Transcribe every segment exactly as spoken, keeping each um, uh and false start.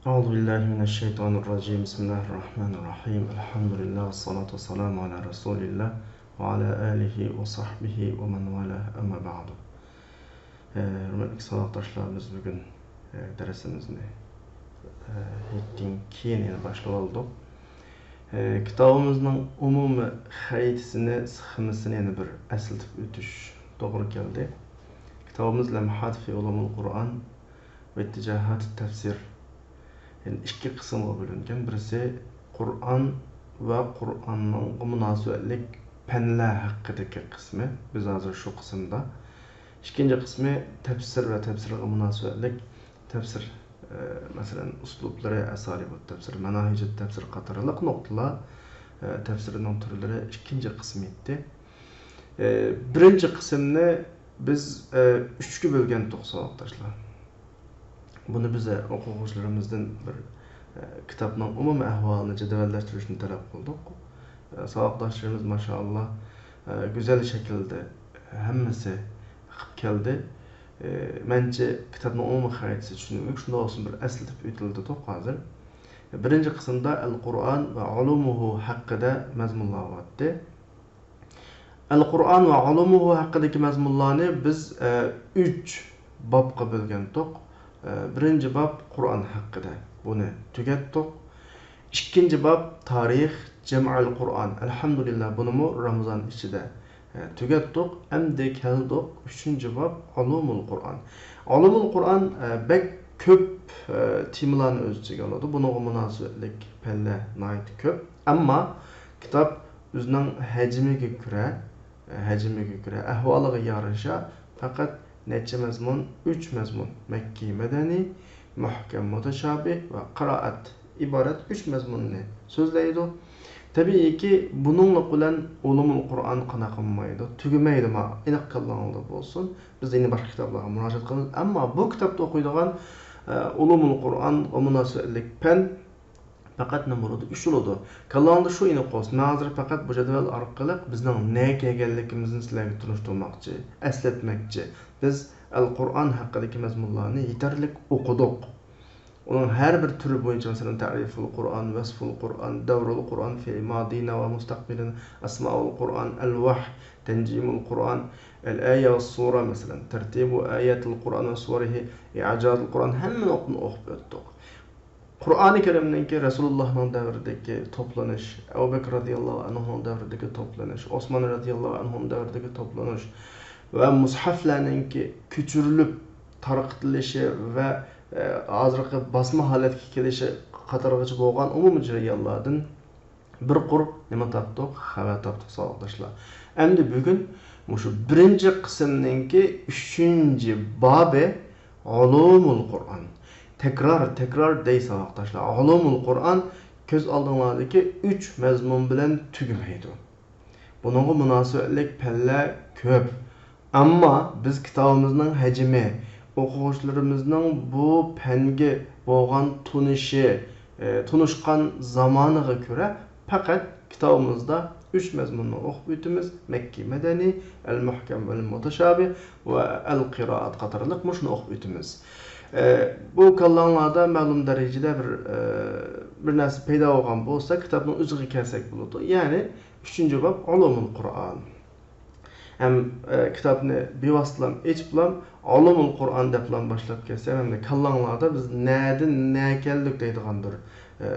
أعوذ بالله من الشيطان الرجيم. بسم الله الرحمن الرحيم. الحمد لله والصلاة والسلام على رسول الله وعلى آله وصحبه ومن والاه. أما بعد. ئە، ھۆرمەتلىك ساۋاقداشلار، بىز بۈگۈن، ئە، دەرسىمىزنى، ئە، ھېيتتىن كېيىن يەنە باشلىۋالدۇق. ئە، كىتابىمىزنىڭ ئومۇمىي خەرىتىسىنى، سخېمىسىنى يەنە بىر ئەسلىتىپ ئۆتۈش توغرا كەلدى. كىتابىمىز لەمھات في علوم القرآن واتجاهات التفسير. يەنى ئىككى قىسىمغا بۆلۈنگەن. بىرسى قۇرئان ۋە قۇرئانغا مۇناسىۋەتلىك پەنلەر ھەققىدىكى قىسمى. بىز ھازىر شۇ قىسىمدا. ئىككىنچى قىسمى تەپسىر ۋە تەپسىرگە مۇناسىۋەتلىك تەپسىر، ئە، مەسىلەن، ئۇسلۇبلىرى، ئەسالىبۇت تەپسىر، ماناھىجۇت تەپسىر قاتارلىق نۇقتىلار، ئە، تەپسىرنىڭ تۈرلىرى ئىككىنچى قىسمى ئىدى. ئە، بىرىنچى قىسىمنى بىز، ئە، ئۈچكە بۆلگەنتۇق، ساۋاقداشلار. بۇنى بىز، ئە، ئوقۇغۇچىلىرىمىزدىن بىر، ئە، كىتابنىڭ ئومۇمىي ئەھۋالىنى جەدۋەللەشتۈرۈشنى تەلەپ قىلدۇق. ئە، ساۋاقداشلىرىمىز، ماشائاللا، ئە، گۈزەل شەكىلدە ھەممىسى قىلىپ كەلدى. ئە، مەنچە كىتابنىڭ ئومۇمىي خەرىتىسى چۈشىنىلدى. شۇنداق بولسىمۇ بىر ئەسلىتىپ ئۆتۈلدىدۇق ھازىر. بىرىنچى قىسىمدا ئەل قۇرئان ۋە ئۇلۇمۇھۇ ھەققىدە مەزمۇنلار بارتتى. ئەل قۇرئان ۋە ئۇلۇمۇھۇ ھەققىدىكى مەزمۇنلارنى بىز، ئە، ئۈچ بابقا بۆلگەنتۇق. ئە، بىرىنچى باب قۇرئان ھەققىدە. بۇنى تۈگەتتۇق. ئىككىنچى باب تارىخ جەمئەل قۇرئان. ئەلھەمدۇلىللا، بۇنىمۇ رامىزان ئىچىدە، ئە، تۈگەتتۇق. ئەمدى كەلدۇق ئۈچىنچى باب ئۇلۇمۇل قۇرئان. ئۇلۇمۇل قۇرئان، ئە، بەك كۆپ، ئە، تېمىلارنى ئۆز ئىچىگە ئالىدۇ. بۇنىڭغا مۇناسىۋەتلىك پەنلەر ناھايىتى كۆپ. ئەمما كىتاب ئۆزىنىڭ ھەجمىگە كۆرە، ھەجمىگە كۆرە، ئەھۋالىغا يارىشا پەقەت نەچچە مەزمۇن، ئۈچ مەزمۇن، مەككىي مەدەنىي، مۇھكەم مۇتەشابىھ ۋە قىرائەت ئىبارەت ئۈچ مەزمۇننى سۆزلەيدۇ. تەبىئىيكى، بۇنىڭلىق بىلەن ئۇلۇمۇل قۇرئان قانداق قىلمايدۇ، تۈگىمەيدۇ، ما ئېنىق كاللاڭلاردا بولسۇن. بىز يەنە باشقا كىتابلارغا مۇراجىئەت قىلىمىز. ئەمما بۇ كىتابتا ئوقۇيدىغان، ئە، ئۇلۇمۇل قۇرئانغا مۇناسىۋەتلىك پەن پەقەت نېمە بولىدۇ؟ ئۈچ بولىدۇ. كاللاڭدا شۇ ئېنىق بولسۇن. مەن ھازىر پەقەت بۇ جەدۋەل ئارقىلىق بىزنىڭ نەگە كەلگەنلىكىمىزنى سىلەرگە تونۇشتۇرماقچى، ئەسلەتمەكچى. بىز ئەل قۇرئان ھەققىدىكى مەزمۇنلارنى يېتەرلىك ئوقۇدۇق. ئۇنىڭ ھەر بىر تۈرى بويىچە، مەسىلەن، تەرىفۇل قۇرئان، ۋەسفۇل قۇرئان، دەۋرۇل قۇرئان، في ماضينا ومستقبلنا، أسماء القرآن، الوحي، تنجيم القرآن، الآية والسورة، مەسىلەن، ترتيب آيات القرآن وسوره، إعجاز القرآن، ھەممە نۇقتىنى ئوقۇپ ئۆتتۇق. قۇرئانى كەرىمنىڭكى رەسۇلۇللاھنىڭ دەۋرىدىكى توپلىنىش، ئەبۇ بەكرى رەزىياللاھۇ ئەنھۇنىڭ دەۋرىدىكى توپلىنىش، ئوسمان رەزىياللاھۇ ئەنھۇنىڭ دەۋرىدىكى توپلىنىش ۋە مۇسھەفلەرنىڭكى كۆچۈرۈلۈپ تارقىتىلىشى ۋە، ئە، ھازىرقى باسما ھالەتكە كېلىشى قاتارىغىچە بولغان ئومۇمىي جەريانلاردىن بىر قۇر نېمە تاپتۇق؟ خەۋەر تاپتۇق، ساۋاقداشلار. ئەمدى بۈگۈن مۇشۇ بىرىنچى قىسىمنىڭكى ئۈچىنچى بابى ئۇلۇمۇل قۇرئان. تەكرار، تەكرار دەي، ساۋاقداشلار. ئۇلۇمۇل قۇرئان كۆز ئالدىڭلاردىكى ئۈچ مەزمۇن بىلەن تۈگىمەيدۇ. بۇنىڭغا مۇناسىۋەتلىك پەنلەر كۆپ. ئەمما بىز كىتابىمىزنىڭ ھەجمى، ئوقۇغۇچىلىرىمىزنىڭ بۇ پەنگە بولغان تونۇشى، ئى، تونۇشقان زامانىغا كۆرە پەقەت كىتابىمىزدا ئۈچ مەزمۇننى ئوقۇپ ئۆتىمىز: مەككىي مەدەنىي، ئەل مۇھكەم ۋەل مۇتەشابىھ ۋە ئەل قىرائەت قاتارلىق مۇشۇنى ئوقۇپ ئۆتىمىز. ئى، بۇ كاللاڭلاردا مەلۇم دەرىجىدە بىر، ئى، بىر نەرسە پەيدا بولغان بولسا، كىتابنىڭ ئۆزىگە كەلسەك بولىدۇ. يەنى ئۈچىنچى باب ئۇلۇمۇل قۇرئان. ھەم، ئە، كىتابنى بىۋاسىتىلام ئېچىپلام، ئۇلۇمۇل قۇرئان دەپلام باشلاپ كەتسەم، ھەمدە كاللاڭلاردا بىز نەدىن نە كەلدۇق دەيدىغان بىر، ئە،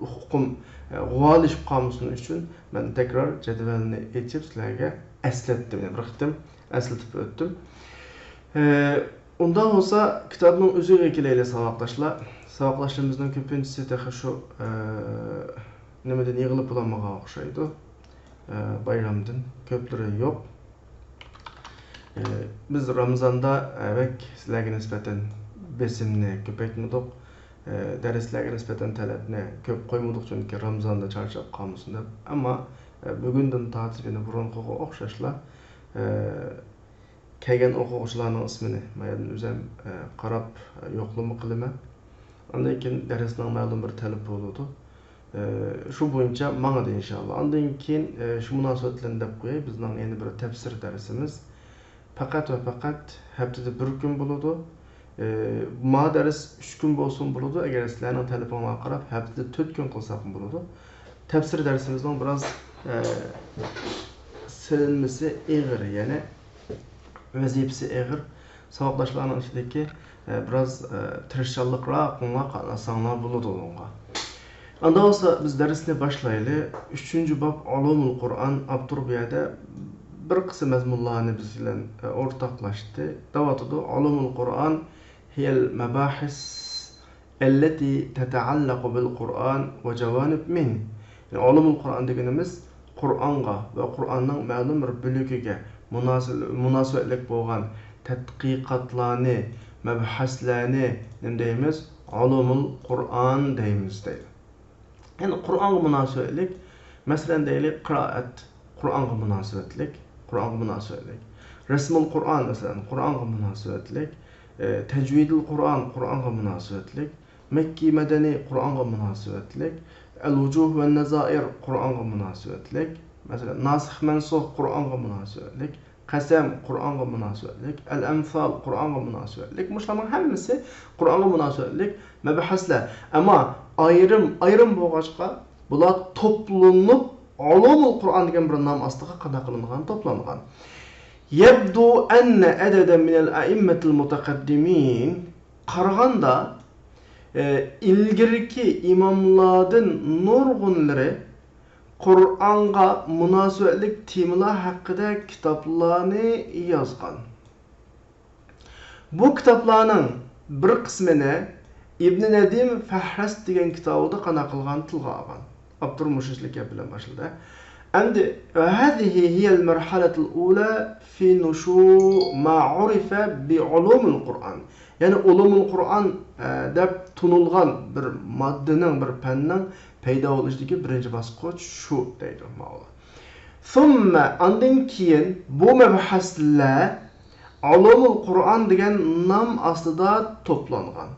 ئۇقۇم، ئە، غۇۋالىشىپ قالمىسۇن ئۈچۈن مەن تەكرار جەدۋەلنى ئېچىپ سىلەرگە ئەسلەتتىم، يەنە بىر قېتىم ئەسلىتىپ ئۆتتۈم. ئە، ئۇنداق بولسا، كىتابنىڭ ئۆزىگە كېلەيلى، ساۋاقداشلار. ساۋاقداشلىرىمىزنىڭ كۆپىنچىسى تېخى شۇ، ئە، نېمىدىن يىغىلىپ بولالمىغان ئوخشايدۇ. ئە، بايرامدىن كۆپلىرى يوق. ئە، بىز رامىزاندا، ئە، بەك سىلەرگە نىسبەتەن بېسىمنى كۆپەيتمىدۇق. ئە، دەرسلەرگە نىسبەتەن تەلەپنى كۆپ قويمىدۇق، چۈنكى رامىزاندا چارچاپ قالمىسۇن دەپ. ئەمما، ئە، بۈگۈندىن تارتىپ يەنە بۇرۇنقىغا ئوخشاشلا، ئە، كەلگەن ئوقۇغۇچىلارنىڭ ئىسمىنى مايادىن ئۆزەم، ئە، قاراپ، ئە، يوقلىما قىلىمەن. ئاندىن كېيىن دەرسنىڭ مەلۇم بىر تەلىپى بولىدۇ. ئە، شۇ بويىچە ماڭىدۇ، ئىنشائاللا. ئاندىن كېيىن، ئە، شۇ مۇناسىۋەت بىلەن دەپ قوياي، بىزنىڭ يەنە بىر تەپسىر دەرسىمىز پەقەت ۋە پەقەت ھەپتىدە بىر كۈن بولىدۇ. ئى، ما دەرس ئۈچ كۈن بولسىمۇ بولىدۇ، ئەگەر سىلەرنىڭ تەلىپىڭلارغا قاراپ ھەپتىدە تۆت كۈن قىلساقمۇ بولىدۇ. تەپسىر دەرسىمىزنىڭ بىراز، ئى، سېلىنمىسى ئېغىر، يەنى ۋەزىپىسى ئېغىر. ساۋاقداشلارنىڭ ئىچىدىكى، ئى، بىراز، ئى، تىرىشچانلىقراق قاتناشساڭلار بولىدۇ ئۇنىڭغا. ئاندا بولسا بىز دەرسنى باشلايلى. ئۈچىنچى باب ئۇلۇمۇل قۇرئان، ئاپتور بۇ يەردە بىر قىسىم مەزمۇنلارنى بىز بىلەن، ئى، ئورتاقلاشتى. دەۋاتىدۇ، ئۇلۇمۇل قۇرئان ھىيەل مەباھىس ئەللەتى تەتەئەللەقۇ بىل قۇرئان ۋە جەۋانىب مىن. يەنى ئۇلۇمۇل قۇرئان دېگىنىمىز قۇرئانغا ۋە قۇرئاننىڭ مەلۇم بىر بۆلىكىگە مۇناسىل-، مۇناسىۋەتلىك بولغان تەتقىقاتلارنى، مەبھەسلەرنى نېمە دەيمىز؟ ئۇلۇمۇل قۇرئان دەيمىز دەيدۇ. يەنى قۇرئانغا مۇناسىۋەتلىك، مەسىلەن دەيلى، قىرائەت قۇرئانغا مۇناسىۋەتلىك، قۇرئانغا مۇناسىۋەتلىك. رەسمۇل قۇرئان، مەسىلەن، قۇرئانغا مۇناسىۋەتلىك. ئە، تەجۋىدۇل قۇرئان قۇرئانغا مۇناسىۋەتلىك. مەككى مەدەنىي قۇرئانغا مۇناسىۋەتلىك. ئەل ۋۇجۇھ ۋە نەزائىر قۇرئانغا مۇناسىۋەتلىك. مەسىلەن، ناسىخ مەنسۇخ قۇرئانغا مۇناسىۋەتلىك. قەسەم قۇرئانغا مۇناسىۋەتلىك، ئەل-ئەنفال قۇرئانغا مۇناسىۋەتلىك. مۇشۇلارنىڭ ھەممىسى قۇرئانغا مۇناسىۋەتلىك مەبھەسلەر. ئەمما ئايرىم، ئايرىم بولغاچقا، بۇلار توپلىنىپ، ئۇلۇمۇل قۇرئان دېگەن بىر نام ئاستىغا قانداق قىلىنغان، توپلانغان. يبدو أن عددا من الأئمة المتقدمين، قارىغاندا، ئە، ئىلگىرىكى ئىماملاردىن نۇرغۇنلىرى قۇرئانغا مۇناسىۋەتلىك تېمىلار ھەققىدە كىتابلارنى يازغان. بۇ كىتابلارنىڭ بىر قىسمىنى ئىبنى نەدىم فەھرەس دېگەن كىتابىدا قانداق قىلغان، تىلغا ئالغان. ئاپتور مۇشۇنچىلىك گەپ بىلەن باشلىدى. ئەمدى، وهذه هي المرحلة الأولى في نشوء ما عرف بعلوم القرآن. يەنى ئۇلۇمۇل قۇرئان، ئە، دەپ تونۇلغان بىر ماددىنىڭ، بىر پەننىڭ پەيدا بولۇشىدىكى بىرىنچى باسقۇچ شۇ دەيدۇ ماۋۇلار. ثم، ئاندىن كېيىن بۇ مەبھەسلەر ئۇلۇمۇل قۇرئان دېگەن نام ئاستىدا توپلانغان.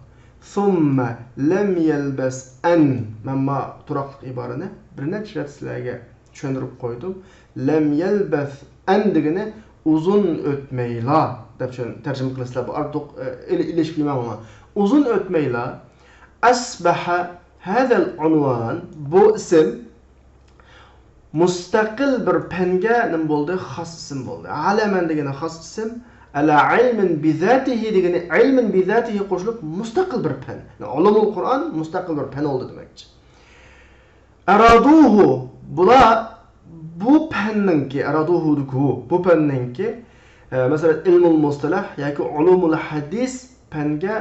ثم لم يلبث أن، مەن ما تۇراقلىق ئىبارىنى بىر نەچچە رەت سىلەرگە چۈشەندۈرۈپ قويدۇم. لم يلبث أن دېگىنى ئۇزۇن ئۆتمەيلا دەپ چۈشەن-، تەرجىمە قىلىسىلەر. بۇ ئارتۇق، ئە، ئېلى-، ئېلىشىپ يېمەڭلار. ئۇزۇن ئۆتمەيلا، أصبح هذا العنوان، بۇ ئىسىم مۇستەقىل بىر پەنگە نېمە بولدى؟ خاس ئىسىم بولدى. علما دېگىنى خاس ئىسىم، على علم بذاته دېگىنى علم بذاته قوشۇلۇپ مۇستەقىل بىر پەن. يەنى ئۇلۇمۇل قۇرئان مۇستەقىل بىر پەن بولدى دېمەكچى. أرادوه، بۇلار بۇ پەننىڭكى، أرادوه دېگۈ، بۇ پەننىڭكى، ئە، مەسىلەن، ئىلمۇل مۇستەلەھ ياكى ئۇلۇمۇل ھەدىس پەنگە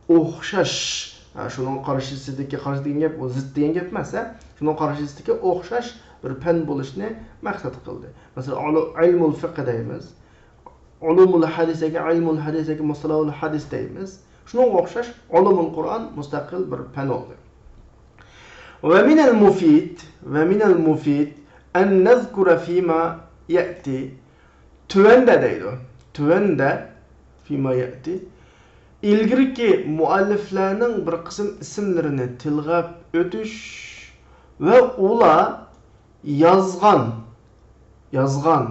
ئوخشاش، ھە، شۇنىڭ قارشىسىدىكى، قارشى دېگەن گەپ، ئۇ زىت دېگەن گەپ ئەمەس، ھە، شۇنىڭ قارشىسىدىكى ئوخشاش بىر پەن بولۇشنى مەقسەت قىلدى. مەسىلەن، ئۇلۇ-، ئىلمۇل فىقھ دەيمىز. ئۇلۇمۇل ھەدىس ياكى ئىلمۇل ھەدىس ياكى مۇستەلەھۇل ھەدىس دەيمىز. شۇنىڭغا ئوخشاش ئۇلۇمۇل قۇرئان مۇستەقىل بىر پەن بولدى. ومن المفيد، ومن المفيد أن نذكر فيما يأتي، تۆۋەندە دەيدۇ. تۆۋەندە، فيما يأتي، ئىلگىرىكى مۇئەللىفلەرنىڭ بىر قىسىم ئىسىملىرىنى تىلغا ئۆتۈش ۋە ئۇلار يازغان، يازغان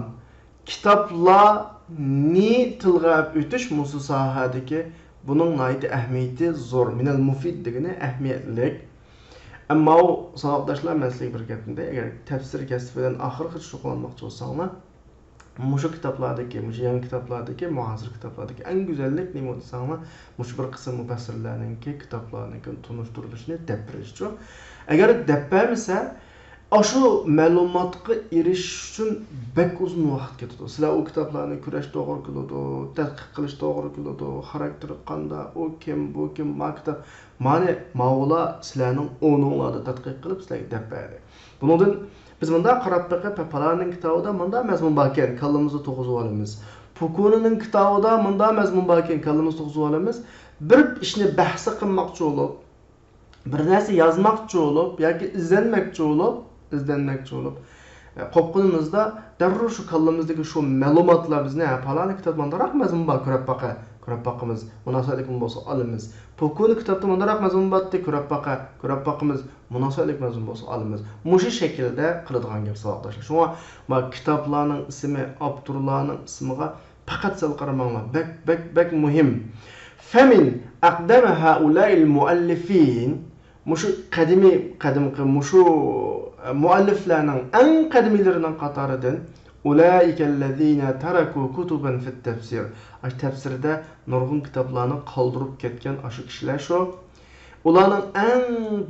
كىتابلارنى تىلغا ئۆتۈش مۇشۇ ساھەدىكى بۇنىڭ ناھايىتى ئەھمىيىتى زور. مىنەل مۇفىد دېگىنى ئەھمىيەتلىك. ئەمما ئۇ ساۋاقداشلار، مەن سىلەرگە بىر گەپنى دەي، ئەگەر تەپسىر كەسپى بىلەن ئاخىرقىچە شۇغۇللانماقچى بولساڭلار، مۇشۇ كىتابلاردىكى، مۇشۇ يېڭى كىتابلاردىكى، مۇھازىر كىتابلاردىكى ئەڭ گۈزەللىك نېمە دېسەڭلار، مۇشۇ بىر قىسىم مۇپەسسىرلەرنىڭكى كىتابلارنىڭكى تونۇشتۇرۇلۇشىنى دەپ بېرىشچۇ. ئەگەر دەپ بەرمىسە، ئاشۇ مەلۇماتقا ئېرىشىش ئۈچۈن بەك ئۇزۇن ۋاقىت كېتىدۇ. سىلەر ئۇ كىتابلارنى كۆرۈش توغرا كېلىدۇ، تەتقىق قىلىش توغرا كېلىدۇ، خاراكتېرى قانداق، ئۇ كىم، بۇ كىم، ما كىتاب، مانى ماۋۇلار سىلەرنىڭ ئورنۇڭلاردا تەتقىق قىلىپ سىلەرگە دەپ بەردى. بۇنىڭدىن بىز مۇنداق قاراپ بېقىپ، پالانىنىڭ كىتابىدا مۇنداق مەزمۇن باركەن، كاللىمىزدا تۇرغۇزۇۋالىمىز. پۇكۇنىنىڭ كىتابىدا مۇنداق مەزمۇن باركەن، كاللىمىزدا تۇرغۇزۇۋالىمىز. بىر ئىشنى بەھس قىلماقچى بولۇپ، بىر نەرسە يازماقچى بولۇپ ياكى ئىزدەنمەكچى بولۇپ، ئىزدەنمەكچى بولۇپ، ئە، قوپقىنىمىزدا دەررۇ شۇ كاللىمىزدىكى شۇ مەلۇماتلار بىزنى، ھە، پالانى كىتابتا مۇنداقراق مەزمۇن بار، كۆرۈپ باقە، كۆرۈپ باقىمىز، مۇناسىۋەتلىكمۇ بولسا ئالىمىز. پۇكۇنى كىتابتا مۇنداقراق مەزمۇن بارتتى، كۆرۈپ باقە، كۆرۈپ باقىمىز، مۇناسىۋەتلىك مەزمۇن بولسا ئالىمىز. مۇشۇ شەكىلدە قىلىدىغان گەپ، ساۋاقداشلار. شۇڭا ما كىتابلارنىڭ ئىسمى، ئاپتورلارنىڭ ئىسمىغا پەقەت سەل قارىماڭلار. بەك، بەك، بەك مۇھىم. فمن أقدم هؤلاء المؤلفين، مۇشۇ قەدىمىي، قەدىمكى مۇشۇ مۇئەللىفلەرنىڭ ئەڭ قەدىمىيلىرىنىڭ قاتارىدىن، أولئك الذين تركوا كتبا في التفسير، ئاشۇ تەپسىردە نۇرغۇن كىتابلارنى قالدۇرۇپ كەتكەن ئاشۇ كىشىلەر شۇ. ئۇلارنىڭ ئەڭ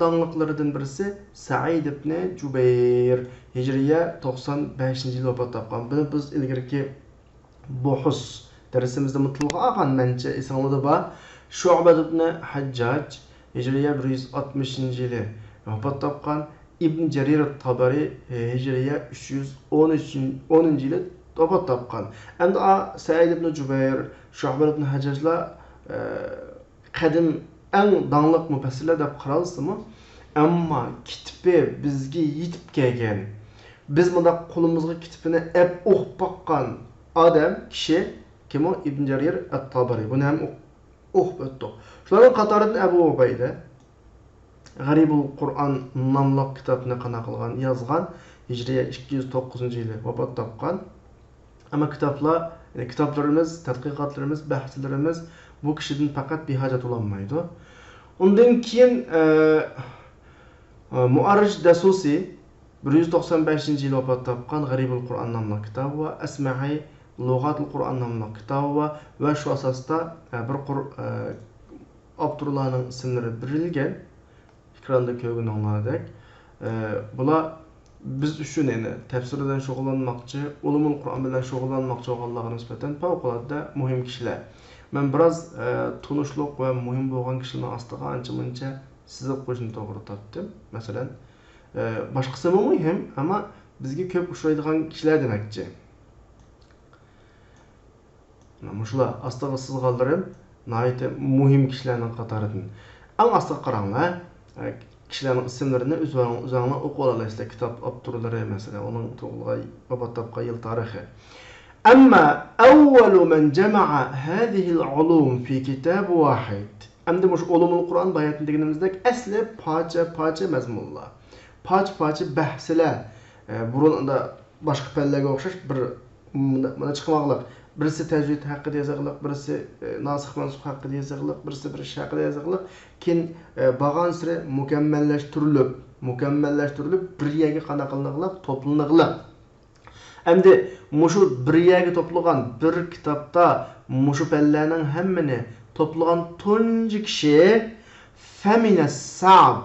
داڭلىقلىرىدىن بىرسى سەئىد ئىبنى جۇبەير، ھىجرىيە توقسان بەشىنچى يىل ۋاپات تاپقان. بۇنى بىز ئىلگىرىكى بۇھۇس دەرسىمىزدىمۇ تىلغا ئالغان، مەنچە ئېسىڭلاردا بار. شۇئبەت ئىبنى ھەججاج، ھىجرىيە بىر يۈز ئاتمىشىنچى يىلى ۋاپات تاپقان. ئىبن جەرىر تابەرى، ھىجرىيە ئۈچ يۈز ئون ئۈچىنچى يىلى ۋاپات تاپقان. ئەمدى ئا، سەئىد ئىبنى جۇبەير، شۇئبەت ئىبنى ھەججاجلار، ئە، قەدىم ئەڭ داڭلىق مۇپەسسىرلەر دەپ قارالسىمۇ، ئەمما كىتىپى بىزگە يېتىپ كەلگەن، بىز مۇنداق قولىمىزغا كىتىپىنى ئەپ ئوقۇپ باققان ئادەم، كىشى كىم ئۇ؟ ئىبن جەرىر ئەت-تابەرى. بۇنى ھەم ئوق-، ئوقۇپ ئۆتتۇق. شۇلارنىڭ قاتارىدىن ئەبۇ ئۇبەيدە غەرىبۇل قۇرئان ناملىق كىتابنى قانداق قىلغان، يازغان، ھىجرىيە ئىككى يۈز توققۇزىنچى يىلى ۋاپات تاپقان. ئەمما كىتابلار، يەنى كىتابلىرىمىز، تەتقىقاتلىرىمىز، بەھسلىرىمىز بۇ كىشىدىن پەقەت بىھاجەت بولالمايدۇ. ئۇندىن كېيىن، ئە، ئە، مۇئەررىش دەسۇسى بىر يۈز توقسان بەشىنچى يىلى ۋاپات تاپقان غەرىبۇل قۇرئان ناملىق كىتابى بار، ئەسمەھى لۇغاتۇل قۇرئان ناملىق كىتابى بار ۋە شۇ ئاساستا، ئە، بىر قۇر-، ئە، ئاپتورلارنىڭ ئىسىملىرى بېرىلگەن. ئېكراندا كۆرگىنىڭلاردەك، ئە، بۇلار بىز ئۈچۈن، يەنى تەپسىر بىلەن شۇغۇللانماقچى، ئۇلۇمۇل قۇرئان بىلەن شۇغۇللانماقچى بولغانلارغا نىسبەتەن پەۋقۇلئاددە مۇھىم كىشىلەر. مەن بىراز، ئە، تونۇشلۇق ۋە مۇھىم بولغان كىشىلەرنىڭ ئاستىغا ئانچە-مۇنچە سىزىپ قويۇشنى توغرا تاپتىم. مەسىلەن، ئە، باشقىسىمۇ مۇھىم، ئەمما بىزگە كۆپ ئۇچرايدىغان كىشىلەر دېمەكچى. مانا مۇشۇلار ئاستىغا سىزغانلىرىم ناھايىتى مۇھىم كىشىلەرنىڭ قاتارىدىن. ئەڭ ئاستىغا قاراڭلار. ئە، كىشىلەرنىڭ ئىسىملىرىنى ئۆزلەرنىڭ، ئۆزلەرنىڭ ئوقۇۋالالايسىلەر. كىتاب ئاپتورلىرى، مەسىلەن، ئۇنىڭ تۇغۇلغان، ۋاپات تاپقان يىل تارىخى. أما أول من جمع هذه العلوم في كتاب واحد. ئەمدى مۇشۇ ئۇلۇمۇل قۇرئان باياتىن دېگىنىمىزدەك ئەسلى پارچە-پارچە مەزمۇنلار، پارچە-پارچە بەھسلەر، ئە، بۇرۇن ئاندا باشقا پەنلەرگە ئوخشاش بىر مۇندا، مۇندا چىقماقلىق. بىرسى تەجۋىد ھەققىدە يېزىقلىق، بىرسى، ئە، ناسىخ مەنسۇخ ھەققىدە يېزىقلىق، بىرسى بىر ئىش ھەققىدە يېزىقلىق. كېيىن، ئە، بارغانسېرى مۇكەممەللەشتۈرۈلۈپ، مۇكەممەللەشتۈرۈلۈپ، بىر يەرگە قانداق قىلىنىقلىق، توپلىنىقلىق. ئەمدى مۇشۇ بىر يەرگە توپلىغان بىر كىتابتا مۇشۇ پەنلەرنىڭ ھەممىنى توپلىغان تۇنجى كىشى فەمىنە سەئب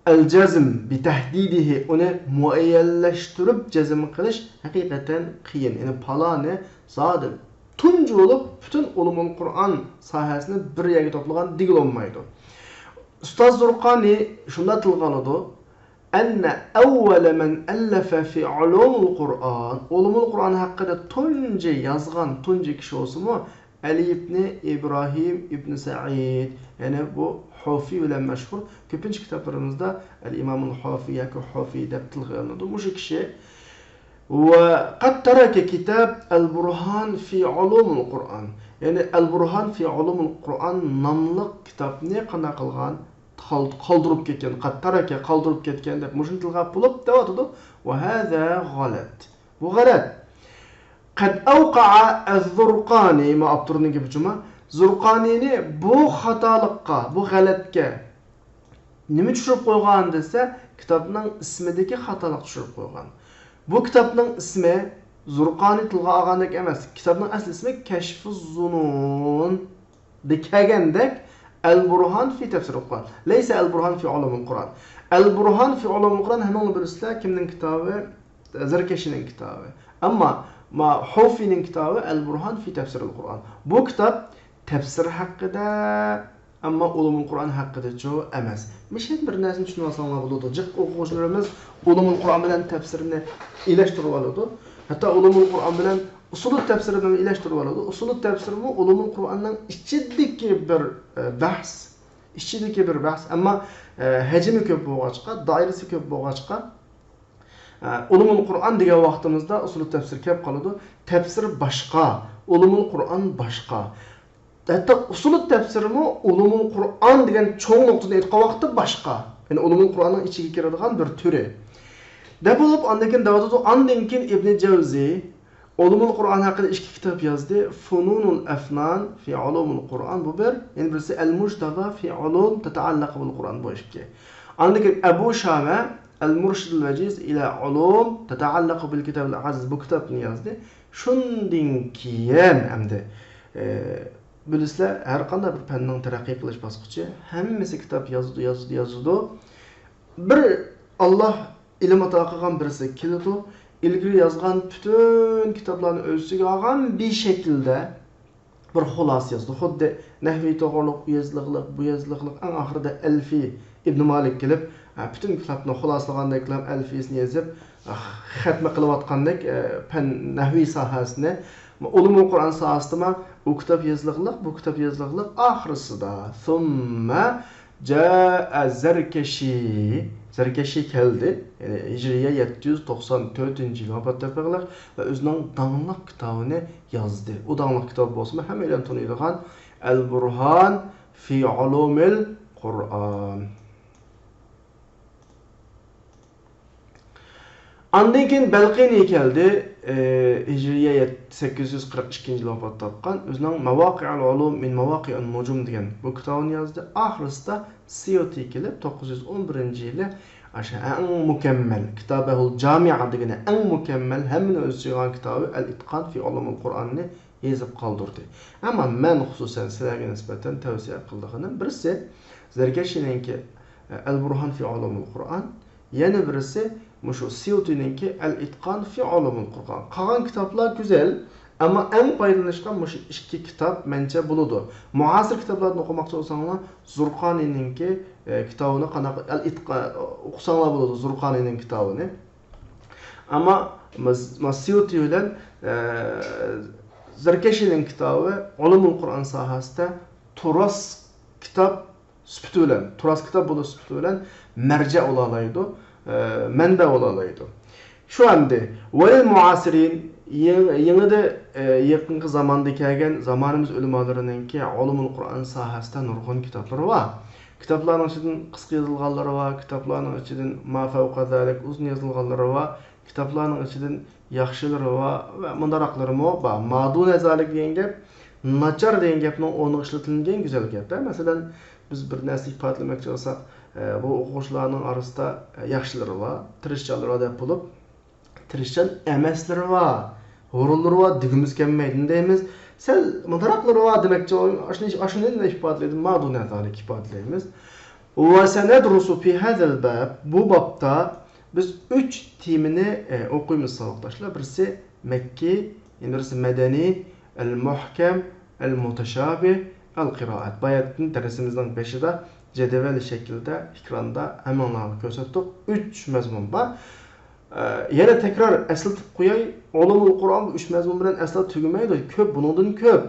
ئەل جەزم بىتەھدىدىھى، ئۇنى مۇئەييەنلەشتۈرۈپ جەزم قىلىش ھەقىقەتەن قىيىن. يەنى پالانى زادى تۇنجى بولۇپ پۈتۈن ئۇلۇمۇل قۇرئان ساھەسىنى بىر يەرگە توپلىغان دېگىلى بولمايدۇ. ئۇستاز زۇرقانى شۇنداق تىلغا ئالىدۇ، أن أول من ألف في علوم القرآن، ئۇلۇمۇل قۇرئان ھەققىدە تۇنجى يازغان تۇنجى كىشى بولسىمۇ، ئەلى ئىبنى ئىبراھىم ئىبنى سەئىد، يەنى بۇ ھوفى بىلەن مەشھۇر، كۆپىنچە كىتابلىرىمىزدا ئەل ئىمامۇل ھوفى ياكى ھوفى دەپ تىلغا ئېلىنىدۇ. مۇشۇ كىشى، وقد ترك كتاب البرهان في علوم القرآن، يەنى ئەل بۇرھان فى ئۇلۇمۇل قۇرئان ناملىق كىتابنى قانداق قىلغان؟ قال-، قالدۇرۇپ كەتكەن، قەد تەرەكە، قالدۇرۇپ كەتكەن دەپ مۇشۇنى تىلغا ئېلىپ دەۋاتىدۇ. ۋە ھازا غەلەت. بۇ غەلەت. قەد ئەۋقەئە ئەززۇرقانى، ما ئاپتورنىڭ گېپى جۇما. زۇرقانىنى بۇ خاتالىققا، بۇ غەلەتكە نېمە چۈشۈرۈپ قويغان دېسە، كىتابنىڭ ئىسمىدىكى خاتالىق چۈشۈرۈپ قويغان. بۇ كىتابنىڭ ئىسمى زۇرقانى تىلغا ئالغاندەك ئەمەس. كىتابنىڭ ئەسلى ئىسمى كەشفۇززۇنۇن. دە كەلگەندەك، ئەل بۇرھان فى تەفسىرىل قۇرئان. لەيسە ئەل بۇرھان فى ئۇلۇمىل قۇرئان. ئەل بۇرھان فى ئۇلۇمىل قۇرئان ھەممىڭلار بىلىسىلەر كىمنىڭ كىتابى؟ زەركەشىنىڭ كىتابى. ئەمما ما ھوفىنىڭ كىتابى ئەل بۇرھان فى تەفسىرىل قۇرئان. بۇ كىتاب تەپسىر ھەققىدە، ئەمما ئۇلۇمۇل قۇرئان ھەققىدىچۇ ئەمەس. مىشەن بىر نەرسىنى چۈشىنىۋالساڭلار بولىدۇ. جىق ئوقۇغۇچىلىرىمىز ئۇلۇمۇل قۇرئان بىلەن تەپسىرنى ئىلەشتۈرۈۋالىدۇ. ھەتتا ئۇلۇمۇل قۇرئان بىلەن ئۇسۇلۇت تەپسىرىنى ئىلەشتۈرۈۋالىدۇ. ئۇسۇلۇت تەپسىرمۇ ئۇلۇمۇل قۇرئاننىڭ ئىچىدىكى بىر، ئە، بەھس. ئىچىدىكى بىر بەھس. ئەمما، ئە، ھەجمى كۆپ بولغاچقا، دائىرىسى كۆپ بولغاچقا، ئە، ئۇلۇمۇل قۇرئان دېگەن ۋاقتىمىزدا ئۇسۇلۇت تەپسىر كەپ قالىدۇ. تەپسىر باشقا، ئۇلۇمۇل قۇرئان باشقا. ھەتتا ئۇسۇلۇت تەپسىرمۇ ئۇلۇمۇل قۇرئان دېگەن چوڭ نۇقتىدىن ئېيتقان ۋاقىتتا باشقا. يەنى ئۇلۇمۇل قۇرئاننىڭ ئىچىگە كىرىدىغان بىر تۈرى. دەپ بولۇپ، ئاندىن كېيىن دەۋاتىدۇ، ئاندىن كېيىن ئىبنى جەۋزى ئۇلۇمۇل قۇرئان ھەققىدە ئىككى كىتاب يازدى. فۇنۇنۇل ئەفنان في علوم القرآن، بۇ بىر. يەنە بىرسى ئەل مۇجتەبا في علوم تەتەئەللەقۇ بىل قۇرئان، بۇ ئىككى. ئاندىن كېيىن ئەبۇ شامە ئەل مۇرشىدۇل ۋەجىز ئىلە علوم تەتەئەللەقۇ بىل كىتابىل ئەزىز، بۇ كىتابنى يازدى. شۇندىن كېيىن ئەمدى، ئە، بىلىسىلەر، ھەر قانداق بىر پەننىڭ تەرەققىي قىلىش باسقۇچى، ھەممىسى كىتاب يازىدۇ، يازىدۇ، يازىدۇ. بىر ئاللا ئىلىم ئاتا قىلغان بىرسى كېلىدۇ، ئىلگىرى يازغان پۈتۈن كىتابلارنى ئۆز ئىچىگە ئالغان بىر شەكىلدە بىر خۇلاسە يازىدۇ. خۇددى نەھۋىي توغرىلىق، ئۇ يېزىلىقلىق، بۇ يېزىلىقلىق، ئەڭ ئاخىرىدا ئەلفىي ئىبن مالىك كېلىپ، ھە، پۈتۈن كىتابنى خۇلاسىلىغاندەكلا ئەلفىيسىنى يېزىپ، خەتمە قىلىۋاتقاندەك، ئە، پەن، نەھۋىي ساھەسىنى، ئۇلۇمۇل قۇرئان ساھەسىدىمۇ ئۇ كىتاب يېزىلىقلىق، بۇ كىتاب يېزىلىقلىق، ئاخىرسىدا ثم جاء زەركەشى، زەركەشى كەلدى. يەنى ھىجرىيە يەتتە يۈز توقسان تۆتىنچى يىل ۋاپات تېپىغلىق ۋە ئۆزىنىڭ داڭلىق كىتابىنى يازدى. ئۇ داڭلىق كىتاب بولسىمۇ ھەممەيلەن تونۇيدىغان ئەل بۇرھان في علوم القرآن. ئاندىن كېيىن بەلقىنى كەلدى. ئى، ھىجرىيە يەت-، سەككىز يۈز قىرىق ئىككىنچى يىل ۋاپات تاپقان. ئۆزىنىڭ ماۋاقىئۇل ئۇلۇم مىن ماۋاقىئۇن نۇجۇم دېگەن بۇ كىتابىنى يازدى. ئاخىرسىدا سيۇتى كېلىپ، توققۇز يۈز ئون بىرىنچى يىلى ئاشۇ ئەڭ مۇكەممەل، كىتابەھۇل جامىئە دېگىنى ئەڭ مۇكەممەل، ھەممىنى ئۆز ئىچىگە ئالغان كىتابى ئەل ئىتقان في ئۇلۇمۇل قۇرئاننى يېزىپ قالدۇردى. ئەمما مەن خۇسۇسەن سىلەرگە نىسبەتەن تەۋسىيە قىلىدىغىنىم بىرسى، زەركەشىنىڭكى، ئە، ئەل بۇرھان في ئۇلۇمۇل قۇرئان، يەنە بىرسى مۇشۇ سيۇتىنىڭكى ئەل ئىتقان في ئۇلۇمۇل قۇرئان. قالغان كىتابلار گۈزەل، ئەمما ئەڭ پايدىلىنىشقا مۇشۇ ئىككى كىتاب مەنچە بولىدۇ. مۇئاسىر كىتابلاردىن ئوقۇماقچى بولساڭلار، زۇرقانىنىڭكى، ئە، كىتابىنى قانداق ئەل ئىتقا-، ئوقۇساڭلار بولىدۇ، زۇرقانىنىڭ كىتابىنى. ئەمما ماس-، ماس سيۇتى بىلەن، ئە، زەركەشىنىڭ كىتابى ئۇلۇمۇل قۇرئان ساھەسىدە تۇراس كىتاب سۈپىتى بىلەن، تۇراس كىتاب بولۇش سۈپىتى بىلەن مەرجە بولالايدۇ، ئە، مەنبە بولالايدۇ. شۇ ئەمدى ۋەلىل مۇئاسىرىن، يېڭ-، يېڭىدا، ئە، يېقىنقى زاماندا كەلگەن زامانىمىز ئۆلىمالىرىنىڭكى ئۇلۇمۇل قۇرئان ساھەسىدە نۇرغۇن كىتابلىرى بار. كىتابلارنىڭ ئىچىدىن قىسقا يېزىلغانلىرى بار، كىتابلارنىڭ ئىچىدىن ما فەۋقە زالىك ئۇزۇن يېزىلغانلىرى بار، كىتابلارنىڭ ئىچىدىن ياخشىلىرى بار ۋە مۇنداقراقلىرىمۇ بار. ما دۇنە زالىك دېگەن گەپ ناچار دېگەن گەپنىڭ ئورنىغا ئىشلىتىلگەن گۈزەل گەپ. مەسىلەن، بىز بىر نەرسە ئىپادىلىمەكچى بولساق، ئە، بۇ ئوقۇغۇچىلارنىڭ ئارىسىدا، ئە، ياخشىلىرى بار، تىرىشچانلىرى بار دەپ بولۇپ، تىرىشچان ئەمەسلىرى بار، ھۇرۇنلىرى بار دېگۈمىز كەلمەيدۇ. دەيمىز، سەل مۇنداقراقلىرى بار دېمەكچى، ئاشۇنى، ئاشۇنى ئىپادىلەيدۇ، ما دۇنە زالىك ئىپادىلەيمىز. ۋە سەنەدرۇسۇ في هذا الباب، بۇ بابتا بىز ئۈچ تېمىنى، ئە، ئوقۇيمىز، ساۋاقداشلار. بىرسى مەككىي، يەنە بىرسى مەدەنىي، ئەل مۇھكەم، ئەل مۇتەشابىھ، ئەل قىرائەت. باياتىن دەرسىمىزنىڭ بېشىدا جەدۋەل شەكلىدە ئېكراندا ھەممىڭلارغا كۆرسەتتۇق. ئۈچ مەزمۇن بار. ئە، يەنە تەكرار ئەسلىتىپ قوياي، ئۇلۇمۇل قۇرئان بۇ ئۈچ مەزمۇن بىلەن ئەسلا تۈگىمەيدۇ، كۆپ، بۇنىڭدىن كۆپ.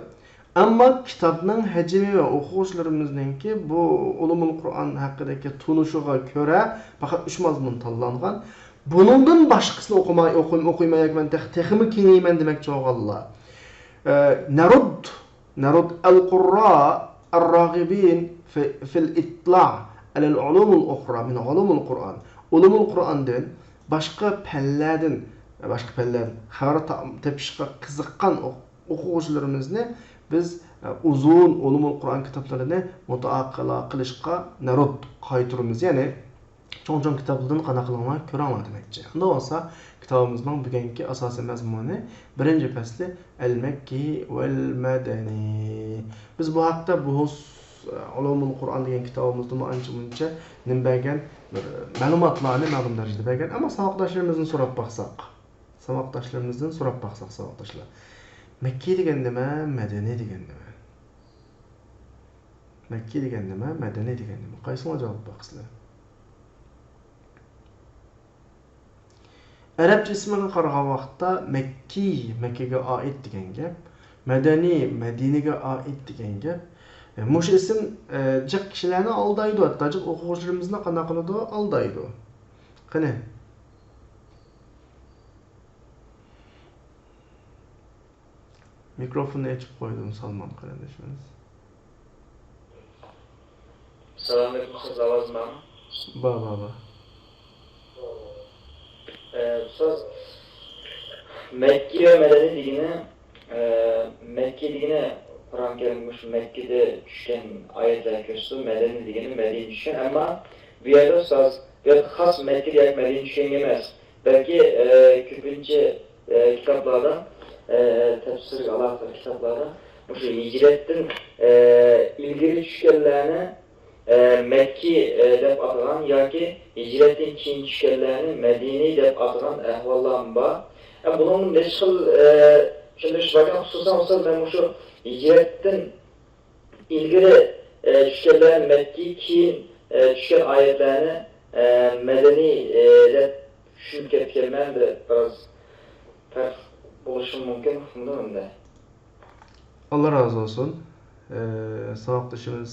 ئەمما كىتابنىڭ ھەجمى ۋە ئوقۇغۇچىلىرىمىزنىڭكى بۇ ئۇلۇمۇل قۇرئان ھەققىدىكى تونۇشىغا كۆرە پەقەت ئۈچ مەزمۇن تاللانغان. بۇنىڭدىن باشقىسىنى ئوقۇماي، ئوقۇي-، ئوقۇيمايۋاتىمەن، تېخ-، تېخىمۇ كېڭىيىمەن دېمەكچى بولغانلار. ئە، نەرۇد، نەرۇد ئەل قۇررا ئەر راغىبىن في، في الاطلاع على العلوم الأخرى من علوم القرآن. ئۇلۇمۇل قۇرئاندىن باشقا پەنلەردىن، باشقا پەنلەردىن خەۋەر تا-، تېپىشقا قىزىققان ئوق-، ئوقۇغۇچىلىرىمىزنى بىز، ئە، ئۇزۇن ئۇلۇمۇل قۇرئان كىتابلىرىنى مۇتائاقىلە قىلىشقا نەرۇد قايتۇرىمىز. يەنى چوڭ-چوڭ كىتابلاردىن قانداق قىلىڭلار، كۆرۈڭلار دېمەكچى. ئۇنداق بولسا، كىتابىمىزنىڭ بۈگۈنكى ئاساسىي مەزمۇنى بىرىنچى پەسلى ئەل مەككى ۋەل مەدەنى. بىز بۇ ھەقتە بۇ ئۇلۇمۇل قۇرئان دېگەن كىتابىمىزدىمۇ ئانچە-مۇنچە نېمە بەرگەن، بىر مەلۇماتلارنى مەلۇم دەرىجىدە بەرگەن. ئەمما ساۋاقداشلىرىمىزدىن سوراپ باقساق، ساۋاقداشلىرىمىزدىن سوراپ باقساق، ساۋاقداشلار، مەككى دېگەن نېمە، مەدەنى دېگەن نېمە؟ مەككى دېگەن نېمە؟ مەدەنى دېگەن نېمە؟ قايسىڭلار جاۋاب باقىسىلەر؟ ئەرەبچە ئىسمىغا قارىغان ۋاقىتتا مەككى، مەككىگە ئائىت دېگەن گەپ. مەدەنى، مەدىنىگە ئائىت دېگەن گەپ. ئە، مۇشۇ ئىسىم، ئە، جىق كىشىلەرنى ئالدايدۇ، ھەتتا جىق ئوقۇغۇچىلىرىمىزنى قانداق قىلىدۇ؟ ئالدايدۇ. قېنى. مىكروفوننى ئېچىپ قويدۇم، سالمان قېرىندىشىمىز. سالام ئەلەيكۇم، ئۇستاز، ئاۋازىم بارمۇ؟ بار، بار، بار. ئە، ئۇستاز، مەككە ۋە مەدەنىي دېگىنى، ئە، مەككە دېگىنى قۇرئان كەرىم مۇشۇ مەككىدە چۈشكەن ئايەتلەر كۆرسىتىدۇ، مەدەنىي دېگىنى مەدىنىدە چۈشكەن. ئەمما بۇ يەردە ئۇستاز، بۇ يەردە خاس مەككىدە ياكى مەدىنىدە چۈشكەن ئەمەس، بەلكى، ئە، كۆپىنچە، ئە، كىتابلاردا، ئە، تەپسىرگە ئالاقىدار كىتابلاردا مۇشۇ ھىجرەتتىن، ئە، ئىلگىرى چۈشكەنلەرنى ئە، مەككى، ئە، دەپ ئاتىغان ياكى ھىجرەتتىن كېيىن چۈشكەنلەرنى مەدىنى دەپ ئاتىغان ئەھۋاللارمۇ بار. ئە، بۇنىڭ نەچچە خىل، ئە، چۈشەندۈرۈش باركەن، خۇسۇسەن بولسا مەن مۇشۇ ھىجرەتتىن ئىلگىرى، ئە، چۈشكەنلەر مەككى، كېيىن، ئە، چۈشكەن ئايەتلەرنى، ئە، مەدەنىي، ئە، دەپ چۈشىنىپ كەتكەنمەن، بىر، بىراز پەرق بولۇشى مۇمكىن، ئۇقمىدىم ئەمدى. ئاللا رازى بولسۇن. ئە، ساۋاقدىشىمىز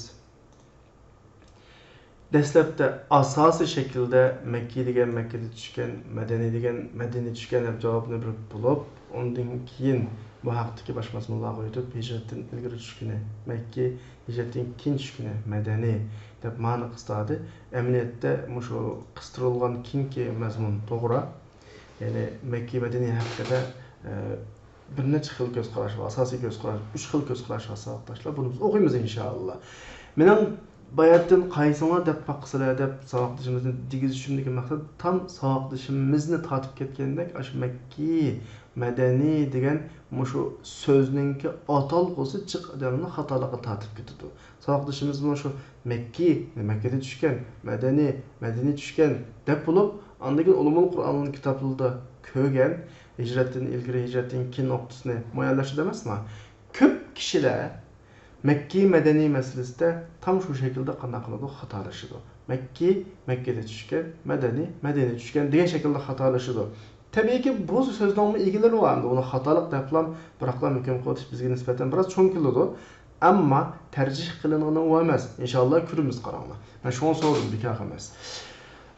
دەسلەپتە ئاساسىي شەكىلدە مەككى دېگەن مەككىدە چۈشكەن، مەدەنىي دېگەن مەدىنىدە چۈشكەن دەپ جاۋابنى بېرىپ بولۇپ، ئۇندىن كېيىن بۇ ھەقتىكى باشقا مەزمۇنلارغا ئۆتۈپ، ھىجرەتتىن ئىلگىرى چۈشكىنى مەككى، ھىجرەتتىن كېيىن چۈشكىنى مەدەنىي دەپ مانا قىستادى. ئەمەلىيەتتە مۇشۇ قىستۇرۇلغان كېيىنكى مەزمۇن توغرا. يەنى مەككە مەدەنىي ھەققىدە، ئە، بىر نەچچە خىل كۆز قاراش بار، ئاساسىي كۆز قاراش، ئۈچ خىل كۆز قاراش بار، ساۋاقداشلار. بۇنى بىز ئوقۇيمىز، ئىنشائاللا. مېنىڭ باياتتىن قايسىڭلار دەپ باققىسىلەر دەپ ساۋاقدىشىمىزنى دېگۈزۈشۈمدىكى مەقسەت تام ساۋاقدىشىمىزنى تارتىپ كەتكەندەك، ئاشۇ مەككى مەدەنىي دېگەن مۇشۇ سۆزنىڭكى ئاتالغۇسى جىق ئادەمنى خاتالىققا تارتىپ كېتىدۇ. ساۋاقدىشىمىزمۇ شۇ مەككى، مەككىدە چۈشكەن، مەدەنىي، مەدىنىي چۈشكەن دەپ بولۇپ، ئاندىن كېيىن ئۇلۇمۇل قۇرئاننىڭ كىتابلىرىدا كۆرگەن، ھىجرەتتىن ئىلگىرى، ھىجرەتتىن كېيىن نۇقتىسىنى مۇئەييەنلەشتۈردى ئەمەسمۇ؟ كۆپ كىشىلەر مەككى مەدەنىي مەسىلىسىدە تام شۇ شەكىلدە قانداق قىلىدۇ؟ خاتالىشىدۇ. مەككى، مەككىدە چۈشكەن، مەدەنىي، مەدەنىي چۈشكەن دېگەن شەكىلدە خاتالىشىدۇ. تەبىئىيكى، بۇ سۆزنىڭمۇ ئىگىلىرى بار ئەمدى. ئۇنى خاتالىق دەپلام، بىراقلا ھۆكۈم قىلىۋېتىش بىزگە نىسبەتەن بىراز چوڭ كېلىدۇ. ئەمما تەرجىھ قىلىنغىنى ئۇ ئەمەس. ئىنشاللا كۆرىمىز، قاراڭلار. مەن شۇڭا سورىدىم، بىكار ئەمەس.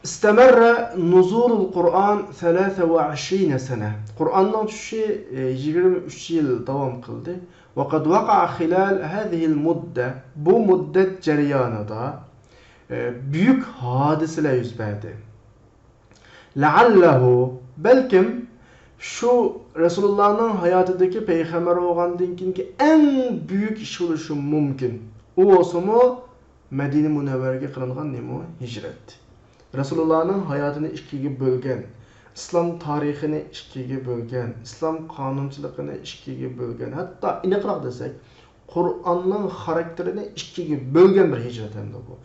استمر نزول القرآن ثلاثة وعشرين سنة. قۇرئاننىڭ چۈشۈشى، ئى، يىگىرمە ئۈچ يىل داۋام قىلدى. وقد وقع خلال هذه المدة. بۇ مۇددەت جەريانىدا، ئى، بۈيۈك ھادىسىلەر يۈز بەردى. لەئەللەھۇ، بەلكىم شۇ رەسۇلۇللانىڭ ھاياتىدىكى پەيغەمبەر بولغاندىن كېيىنكى ئەڭ بۈيۈك ئىش بولۇشى مۇمكىن. ئۇ بولسىمۇ مەدىنە مۇنەۋۋەرىگە قىلىنغان نېمە؟ ھىجرەت. رەسۇلۇللانىڭ ھاياتىنى ئىككىگە بۆلگەن، ئىسلام تارىخىنى ئىككىگە بۆلگەن، ئىسلام قانۇنچىلىقىنى ئىككىگە بۆلگەن، ھەتتا ئېنىقراق دېسەك، قۇرئاننىڭ خاراكتېرىنى ئىككىگە بۆلگەن بىر ھىجرەت ھەمدە بۇ.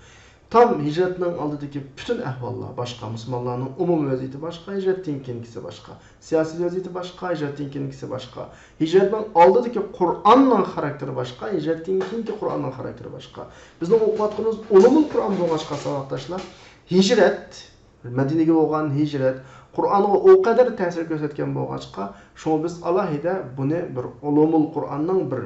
تام ھىجرەتنىڭ ئالدىدىكى پۈتۈن ئەھۋاللار باشقا، مۇسۇلمانلارنىڭ ئومۇمىي ۋەزىيىتى باشقا، ھىجرەتتىن كېيىنكىسى باشقا، سىياسىي ۋەزىيىتى باشقا، ھىجرەتتىن كېيىنكىسى باشقا. ھىجرەتنىڭ ئالدىدىكى قۇرئاننىڭ خاراكتېرى باشقا، ھىجرەتتىن كېيىنكى قۇرئاننىڭ خاراكتېرى باشقا. بىزنىڭ ئوقۇۋاتقىنىمىز ئۇلۇمۇل قۇرئان بولغاچقا، ساۋاقداشلار، ھىجرەت، مەدىنىگە بولغان ھىجرەت قۇرئانغا ئۇ قەدەر تەسىر كۆرسەتكەن بولغاچقا، شۇڭا بىز ئالاھىدە بۇنى بىر ئۇلۇمۇل قۇرئاننىڭ بىر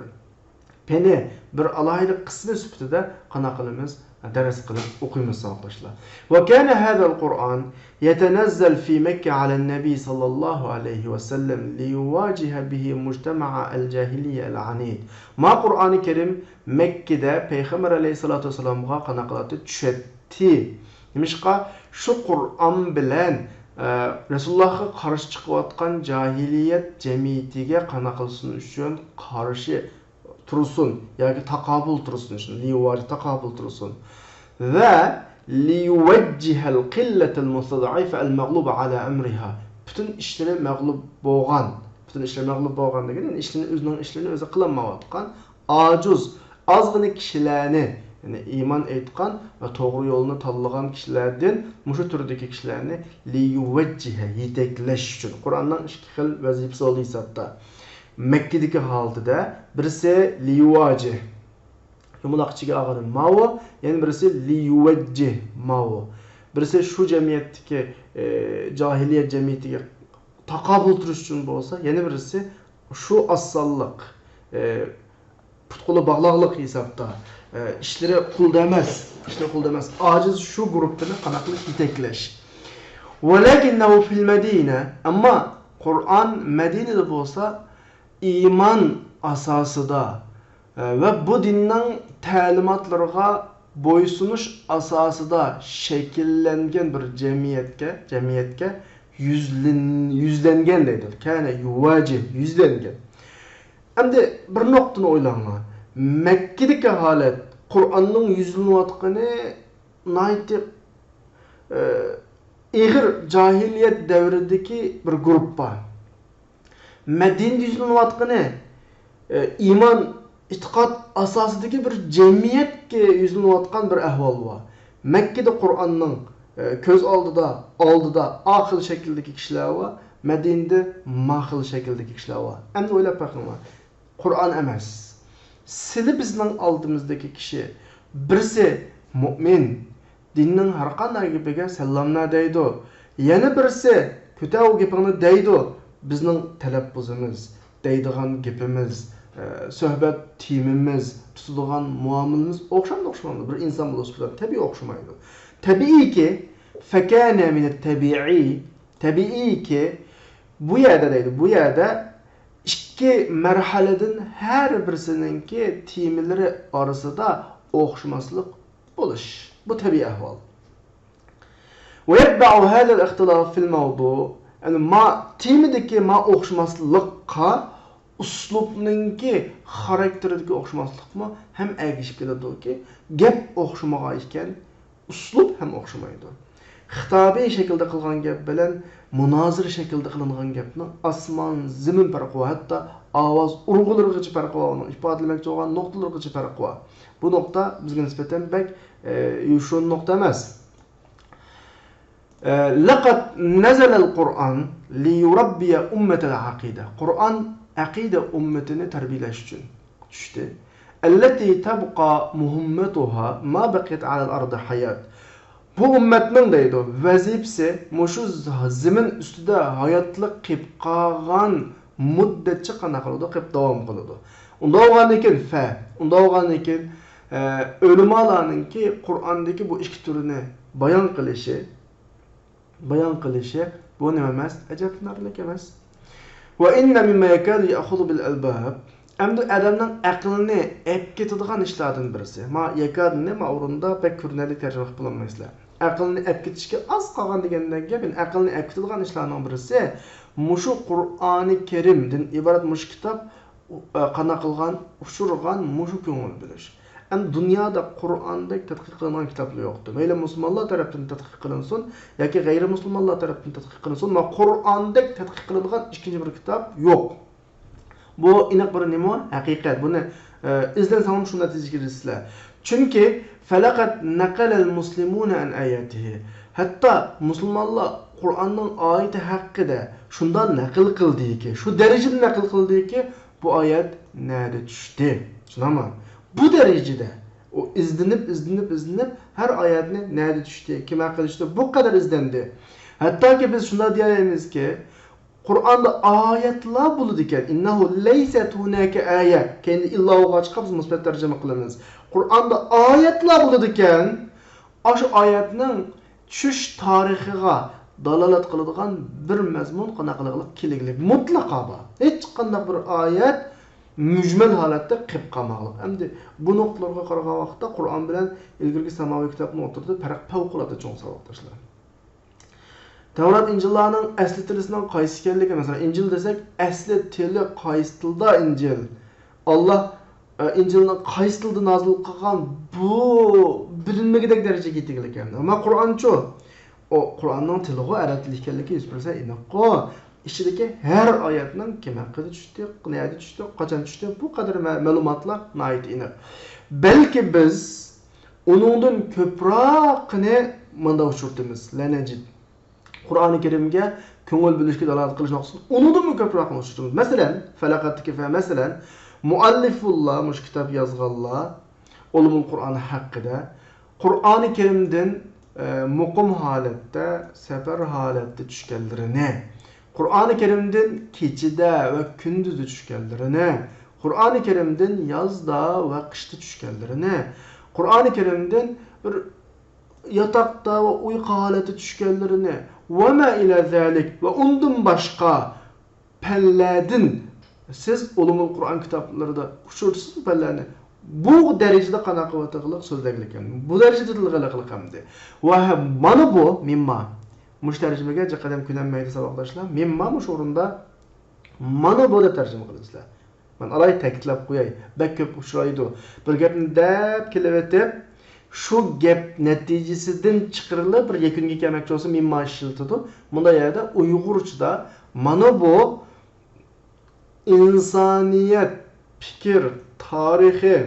پېنى، بىر ئالاھىدە قىسمى سۈپىتىدە قانداق قىلىمىز؟ دەرس قىلىپ ئوقۇيمىز، ساۋاقداشلار. وكان هذا القرآن يتنزل في مكة على النبي صلى الله عليه وسلم ليواجه به مجتمع الجاهلية العنيد. ما قۇرئانى كەرىم مەككىدە پەيغەمبەر ئەلەيھىسسالاتۇ ۋەسسالامغا قانداق قىلاتتى؟ چۈشەتتى. نېمىشقا؟ شۇ قۇرئان بىلەن، ئە، رەسۇلۇللاھقا قارشى چىقىۋاتقان جاھىلىيەت جەمئىيىتىگە قانداق قىلسۇن ئۈچۈن قارشى تۇرسۇن ياكى تاقابىل تۇرسۇن ئۈچۈن، لىيۇۋاجىھ، تاقابىل تۇرسۇن. ۋە لىيۇۋەججىھەل قىللەتەل مۇستەزئەفە ئەل مەغلۇبە ئەلا ئەمرىھا. پۈتۈن ئىشلىرى مەغلۇپ بولغان، پۈتۈن ئىشلىرى مەغلۇپ بولغان دېگەن، يەنى ئىشلىرىنى، ئۆزىنىڭ ئىشلىرىنى ئۆزى قىلالمايۋاتقان، ئاجىز، ئازغىنە كىشىلەرنى، يەنى ئىمان ئېيتقان ۋە توغرا يولنى تاللىغان كىشىلەردىن مۇشۇ تۈردىكى كىشىلەرنى لىيۇۋەججىھە، يېتەكلەش ئۈچۈن. قۇرئاننىڭ ئىككى خىل ۋەزىپىسى بولدى ھېسابتا. مەككىدىكى ھالىتىدە بىرسى لىيۇۋاجىھ، يۇمىلاق ئىچىگە ئالغىنى ماۋۇ، يەنە بىرسى لىيۇۋەججىھ، ماۋۇ. بىرسى شۇ جەمئىيەتتىكى، ئى، جاھىلىيەت جەمئىيىتىگە تاقابىل تۇرۇش ئۈچۈن بولسا، يەنە بىرسى شۇ ئاز سانلىق، ئى، پۇت-قولى باغلاقلىق ھېسابتا، ئى، ئىشلىرى قولدا ئەمەس، ئىشلىرى قولدا ئەمەس، ئاجىز شۇ گۇرۇپپىنى قانداق قىلىپ يېتەكلەش. ۋەلەكىننەھۇ فىل مەدىنە، ئەمما قۇرئان مەدىنىدە بولسا، ئىمان ئاساسىدا، ئە، ۋە بۇ دىننىڭ تەلىماتلىرىغا بويسۇنۇش ئاساسىدا شەكىللەنگەن بىر جەمئىيەتكە، جەمئىيەتكە يۈزلىن-، يۈزلەنگەن دەيدۇ. كان يواجه، يۈزلەنگەن. ئەمدى بىر نۇقتىنى ئويلاڭلار. مەككىدىكى ھالەت، قۇرئاننىڭ يۈزلىنىۋاتقىنى ناھايىتى، ئە، ئېغىر جاھىلىيەت دەۋرىدىكى بىر گۇرۇپپا. مەدىنىدە يۈزلىنىۋاتقىنى، ئە، ئىمان، ئېتىقاد ئاساسىدىكى بىر جەمئىيەتكە يۈزلىنىۋاتقان بىر ئەھۋال بار. مەككىدە قۇرئاننىڭ، ئە، كۆز ئالدىدا، ئالدىدا ئا خىل شەكىلدىكى كىشىلەر بار، مەدىنىدە ما خىل شەكىلدىكى كىشىلەر بار. ئەمدى ئويلاپ بېقىڭلار. قۇرئان ئەمەس. سىلى بىزنىڭ ئالدىمىزدىكى كىشى. بىرسى مۇئمىن، دىننىڭ ھەر قانداق گېپىگە سەللاملا دەيدۇ. يەنە بىرسى كۆتەر ئۇ گېپىڭنى دەيدۇ. بىزنىڭ تەلەپپۇزىمىز، دەيدىغان گېپىمىز، ئە، سۆھبەت تېمىمىز، تۇتىدىغان مۇئامىلىمىز ئوخشامدۇ ئوخشىمامدۇ؟ بىر ئىنسان بولۇش بىلەن تەبىئىي ئوخشىمايدۇ. تەبىئىيكى، فەكەنە مىنەت تەبىئىي، تەبىئىيكى، بۇ يەردە دەيدۇ، بۇ يەردە ئىككى مەرھەلىدىن ھەر بىرسىنىڭكى تېمىلىرى ئارىسىدا ئوخشىماسلىق بولۇش. بۇ تەبىئىي ئەھۋال. ويتبع هذا الاختلاف في الموضوع. يەنى ما تېمىدىكى ما ئوخشىماسلىققا ئۇسلۇبنىڭكى خاراكتېرىدىكى ئوخشىماسلىقمۇ ھەم ئەگىشىپ كېلىدۇكى، گەپ ئوخشىمىغان ئىكەن، ئۇسلۇب ھەم ئوخشىمايدۇ. خىتابىي شەكىلدە قىلغان گەپ بىلەن مۇنازىرە شەكلىدە قىلىنغان گەپنىڭ ئاسمان زېمىن پەرقى بار، ھەتتا ئاۋاز ئۇرغۇلىرىغىچە پەرقى بار، ئۇنىڭ ئىپادىلىمەكچى بولغان نۇقتىلىرىغىچە پەرقى بار. بۇ نۇقتا بىزگە نىسبەتەن بەك، ئە، يوشۇرۇن نۇقتا ئەمەس. ئە، لقد نزل القرآن ليربي أمة العقيدة. قۇرئان ئەقىدە ئۈممىتىنى تەربىيەلەش ئۈچۈن چۈشتى. التي تبقى مهمتها ما بقيت على الأرض حياة. بۇ ئۈممەتنىڭ دەيدۇ، ۋەزىپىسى مۇشۇ زېمىن ئۈستىدە ھاياتلىق قېلىپ قالغان مۇددەتچە قانداق قىلىدۇ؟ قېلىپ داۋام قىلىدۇ. ئۇنداق بولغاندىن كېيىن، فە، ئۇنداق بولغاندىن كېيىن، ئە، ئۆلىمالارنىڭكى قۇرئاندىكى بۇ ئىككى تۈرىنى بايان قىلىشى، بايان قىلىشى، بۇ نېمە ئەمەس؟ ئەجەبلىنەرلىك ئەمەس. وإن مما يكاد يأخذ بالألباب. ئەمدى ئادەمنىڭ ئەقلىنى ئەپ كېتىدىغان ئىشلاردىن بىرسى. ما يەكادىنى ما ئورۇندا بەك كۆرۈنەرلىك تەرجىمە قىلىپ بولالمايسىلەر. ئەقلىنى ئەپ كېتىشكە ئاز قالغان دېگەندەك گەپ، يەنى ئەقلىنى ئەپ كېتىدىغان ئىشلارنىڭ بىرسى، مۇشۇ قۇرئانى كەرىمدىن ئىبارەت مۇشۇ كىتاب، ئۇ، ئە، قانداق قىلغان، ئۇچۇرغان مۇشۇ كۆڭۈل بۆلۈش. ئەمدى دۇنيادا قۇرئاندەك تەتقىق قىلىنغان كىتابلار يوقتۇ. مەيلى مۇسۇلمانلار تەرەپتىن تەتقىق قىلىنسۇن ياكى غەيرىي مۇسۇلمانلار تەرەپتىن تەتقىق قىلىنسۇن، مانا قۇرئاندەك تەتقىق قىلىنغان ئىككىنچى بىر كىتاب يوق. بۇ ئېنىق بىر نېمە؟ ھەقىقەت. بۇنى، ئە، ئىزدەنسەڭلار شۇ نەتىجىگە كېلىسىلەر. چۈنكى، فلقد نقل المسلمون عن آياته. ھەتتا مۇسۇلمانلار قۇرئاننىڭ ئايىتى ھەققىدە شۇنداق نەقىل قىلدىكى، شۇ دەرىجىدە نەقىل قىلدىكى، بۇ ئايەت نەدە چۈشتى؟ شۇنداقمۇ؟ بۇ دەرىجىدە ئۇ ئىزدىنىپ، ئىزدىنىپ، ئىزدىنىپ، ھەر ئايەتنى نەدە چۈشتى، كىم ھەققىدە چۈشتى، بۇ قەدەر ئىزدەندى. ھەتتاكى بىز شۇنداق دېيەلەيمىزكى، قۇرئاندا ئايەتلا بولىدىكەن. إنه ليست هناك آية. كەينىدە ئىللا بولغاچقا بىز مۇسبەت تەرجىمە قىلىمىز. قۇرئاندا ئايەتلا بولىدىكەن. ئاشۇ ئايەتنىڭ چۈشۈش تارىخىغا دالالەت قىلىدىغان بىر مەزمۇن قانداق قىلغىلىق كېلىگلىك مۇتلەقا بار. ھېچقانداق بىر ئايەت مۈجمەل ھالەتتە قېلىپ قالماقلىق. ئەمدى بۇ نۇقتىلارغا قارىغان ۋاقىتتا قۇرئان بىلەن ئىلگىرىكى ساماۋىي كىتابنىڭ ئوتتۇرىدا پەرق پەۋقۇلئاددە چوڭ، ساۋاقداشلار. تەۋرات، ئىنجىللارنىڭ ئەسلى تىلىسىنىڭ قايسى ئىكەنلىكى، مەسىلەن، ئىنجىل دېسەك، ئەسلى تىلى قايسى تىلدا ئىنجىل؟ ئاللا، ئە، ئىنجىلنى قايسى تىلدا نازىل قىلغان؟ بۇ بىلىنمىگۈدەك دەرىجىگە يېتىگلىك ئەمدى. ئەمما قۇرئانچۇ؟ ئۇ قۇرئاننىڭ تىلىغۇ ئەرەب تىلى ئىكەنلىكى يۈز پىرسەنت ئېنىققۇ. ئىچىدىكى ھەر ئايەتنىڭ كىم ھەققىدە چۈشتى، نەدە چۈشتى، قاچان چۈشتى، بۇ قەدەر مە-، مەلۇماتلار ناھايىتى ئېنىق. بەلكى بىز ئۇنىڭدىن كۆپرەكىنى ماندا ئۇچرىتىمىز. لەنەجىد. قۇرئانى كەرىمگە كۆڭۈل بۆلۈشكە دالالەت قىلىش نۇقتىسىدىن ئۇنىڭدىنمۇ كۆپرەكنى ئۇچرىتىمىز. مەسىلەن، فەلەقەتتىكى فە، مەسىلەن، مۇئەللىفۇللا، مۇشۇ كىتاب يازغانلار، ئۇلۇمۇل قۇرئان ھەققىدە، قۇرئانى كەرىمدىن، ئە، مۇقىم ھالەتتە، سەپەر ھالەتتە چۈشكەنلىرىنى، قۇرئانى كەرىمدىن كېچىدە ۋە كۈندۈزدە چۈشكەنلىرىنى، قۇرئانى كەرىمدىن يازدا ۋە قىشتا چۈشكەنلىرىنى، قۇرئانى كەرىمدىن بىر ياتاقتا ۋە ئۇيقۇ ھالەتتە چۈشكەنلىرىنى، ۋە ما ئىلە زالىك، ۋە ئۇندىن باشقا پەنلەردىن سىز ئۇلۇمۇل قۇرئان كىتابلىرىدا ئۇچرىتىسىز بۇ پەنلەرنى. بۇ دەرىجىدە قانداق قىلىۋاتىدىغانلىق سۆزلەگلىك ئەمدى. بۇ دەرىجىدە تىلغا ئېلىقلىق ئەمدى. ۋە ھە، مانا بۇ مىمما. مۇشۇ تەرجىمىگە جىق ئادەم كۆنەلمەيدۇ، ساۋاقداشلار. مېنىڭمۇ مۇشۇ ئورۇندا مانا بۇ دەپ تەرجىمە قىلىسىلەر. مەن ئالاھىدە تەكىتلەپ قوياي، بەك كۆپ ئۇچرايدۇ. بىر گەپنى دەپ كېلىۋېتىپ، شۇ گەپ نەتىجىسىدىن چىقىرىلىپ بىر يەكۈنگە كەلمەكچى بولسا، مىمما ئىشلىتىدۇ. مۇنداق يەردە ئۇيغۇرچىدا مانا بۇ ئىنسانىيەت پىكىر تارىخى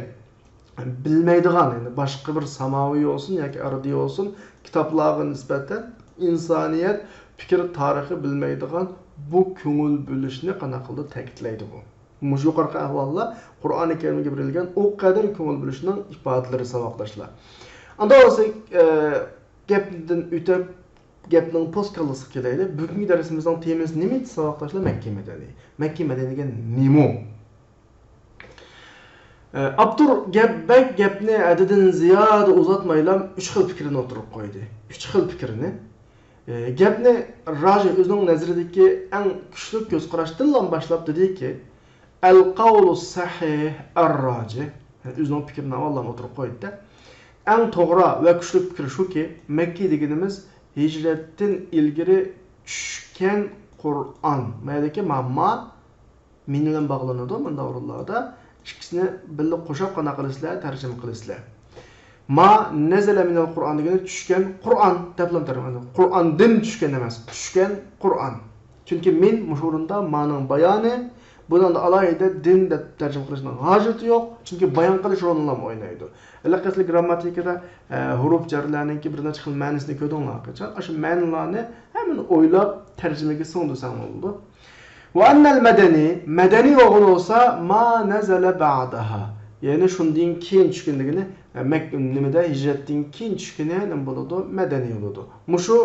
بىلمەيدىغان، يەنى باشقا بىر ساماۋى بولسۇن ياكى ئەرەبىي بولسۇن، كىتابلارغا نىسبەتەن ئىنسانىيەت پىكىر تارىخى بىلمەيدىغان بۇ كۆڭۈل بۆلۈشنى قانداق قىلىدۇ؟ تەكىتلەيدۇ بۇ. مۇشۇ يۇقىرىقى ئەھۋاللار قۇرئانى كەرىمگە بېرىلگەن ئۇ قەدەر كۆڭۈل بۆلۈشنىڭ ئىپادىلىرى، ساۋاقداشلار. ئاندىن بولسا، ئە، گەپتىن ئۆتۈپ، گەپنىڭ پوست كاللىسىغا كېلەيلى. بۈگۈنكى دەرسىمىزنىڭ تېمىسى نېمە ئىدى، ساۋاقداشلار؟ مەككە مەدەنى. مەككە مەدەنى دېگەن نېمە؟ ئاپتور گەپ، بەك گەپنى ھەددىدىن زىيادە ئۇزارتمايلا، ئۈچ خىل پىكرىنى ئوتتۇرىغا قويدى. ئۈچ خىل پىكرىنى. گەپنى راجىھ ئۆزىنىڭ نەزىرىدىكى ئەڭ كۈچلۈك كۆز قاراشتىنلا باشلاپ دېدىكى، ئەل قەۋلۇ سەھىھ ئەر راجىھ. يەنى ئۆزىنىڭ پىكرىنى ئاۋۋال ئوتتۇرىغا قويدى. ئەڭ توغرا ۋە كۈچلۈك پىكىر شۇكى، مەككە دېگىنىمىز ھىجرەتتىن ئىلگىرى چۈشكەن قۇرئان. مەيەدىكى ما، ما مىن بىلەن باغلىنىدۇ مۇنداق ئورۇنلاردا. ئىككىسىنى بىللە قوشاپ قانداق قىلىسىلەر؟ تەرجىمە قىلىسىلەر. ما نەزەلە مىنەل قۇرئان دېگىنى چۈشكەن قۇرئان دەپلا تەرجىمە قىلىدۇ. قۇرئاندىن چۈشكەن ئەمەس، چۈشكەن قۇرئان. چۈنكى مىن مۇشۇ ئورۇندا مانىڭ بايانى، بۇنىڭدا ئالاھىدە دىن دەپ تەرجىمە قىلىشنىڭ ھاجىتى يوق. چۈنكى بايان قىلىش رولىنىلا ئوينايدۇ. ئەلەقەسلىك گىرامماتىكىدا، ئە، ھۇرۇپ جەرلەرنىڭكى بىر نەچچە خىل مەنىسىنى كۆردۈڭلار قاچان؟ ئاشۇ مەنىلەرنى ھەممىنى ئويلاپ تەرجىمىگە سىڭدۈرسەڭ بولىدۇ. ۋە ئەننەل مەدەنى، مەدەنىي بولغىنى بولسا، ما نەزەلە بەئدەھا. يەنى شۇندىن كېيىن چۈشكەن دېگىنى، ئە، مەك-، نېمىدە، ھىجرەتتىن كېيىن چۈشكىنى نېمە بولىدۇ؟ مەدەنىي بولىدۇ. مۇشۇ،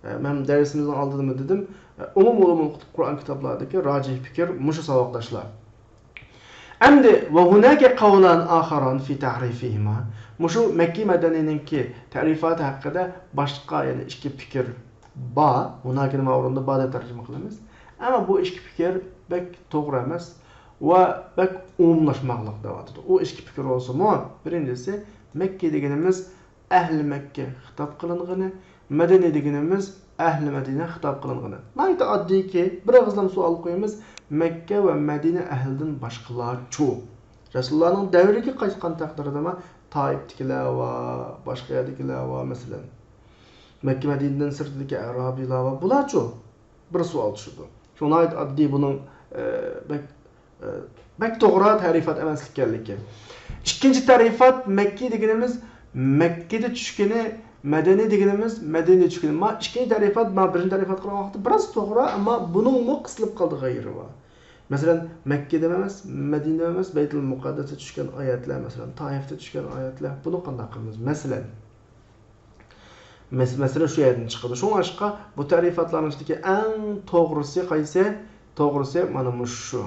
ئە، مەن دەرسىمىزنىڭ ئالدىدىمۇ دېدىم، ئە، ئومۇم ئۇلۇمۇل قۇرئان كىتابلاردىكى راجىھ پىكىر مۇشۇ، ساۋاقداشلار. ئەمدى، ۋە ھۇنەكە قەۋلان ئاخاران فى تەرىفىھىما. مۇشۇ مەككە مەدەنىينىڭكى تەرىپاتى ھەققىدە باشقا يەنە ئىككى پىكىر بار. ھۇنەكىنى مانا ئورۇندا بار دەپ تەرجىمە قىلىمىز. ئەمما بۇ ئىككى پىكىر بەك توغرا ئەمەس ۋە بەك ئومۇملاشماقلىق دەۋاتىدۇ. ئۇ ئىككى پىكىر بولسىمۇ، بىرىنچىسى، مەككە دېگىنىمىز ئەھلى مەككە خىتاب قىلىنغىنى، مەدەنىي دېگىنىمىز ئەھلى مەدىنە خىتاب قىلىنغىنى. ناھايىتى ئاددىيكى، بىر ئېغىزلام سوئال قويىمىز، مەككە ۋە مەدىنە ئەھلىدىن باشقىلارچۇ؟ رەسۇلۇللانىڭ دەۋرىگە قايتقان تەقدىردىمۇ تائىپتىكىلەر ۋە باشقا يەردىكىلەر ۋە مەسىلەن، مەككە مەدىنىدىن سىرتىدىكى ئەرابىيلار ۋە بۇلارچۇ؟ بىر سوئال چۈشىدۇ. شۇ ناھايىتى ئاددىي، بۇنىڭ، ئە، بەك، ئە، بەك توغرا تەرىپات ئەمەس ئىكەنلىكى. ئىككىنچى تەرىپات، مەككە دېگىنىمىز مەككىدە چۈشكىنى، مەدەنىي دېگىنىمىز مەدىنىدە چۈشكىنى. ما ئىككىنچى تەرىپات، ما بىرىنچى تەرىپات قىلغان ۋاقىتتا بىراز توغرا، ئەمما بۇنىڭمۇ قىسىلىپ قالىدىغان يېرى بار. مەسىلەن، مەككىدە ئەمەس، مەدىنىدە ئەمەس، بەيتۇل مۇقەددەستە چۈشكەن ئايەتلەر، مەسىلەن، تائىفتا چۈشكەن ئايەتلەر، بۇنى قانداق قىلىمىز؟ مەسىلەن، مەس-، مەسىلە شۇ يەردىن چىقىدۇ. شۇڭلاشقا بۇ تەرىپاتلارنىڭ ئىچىدىكى ئەڭ توغرىسى قايسى؟ توغرىسى مانا مۇشۇ.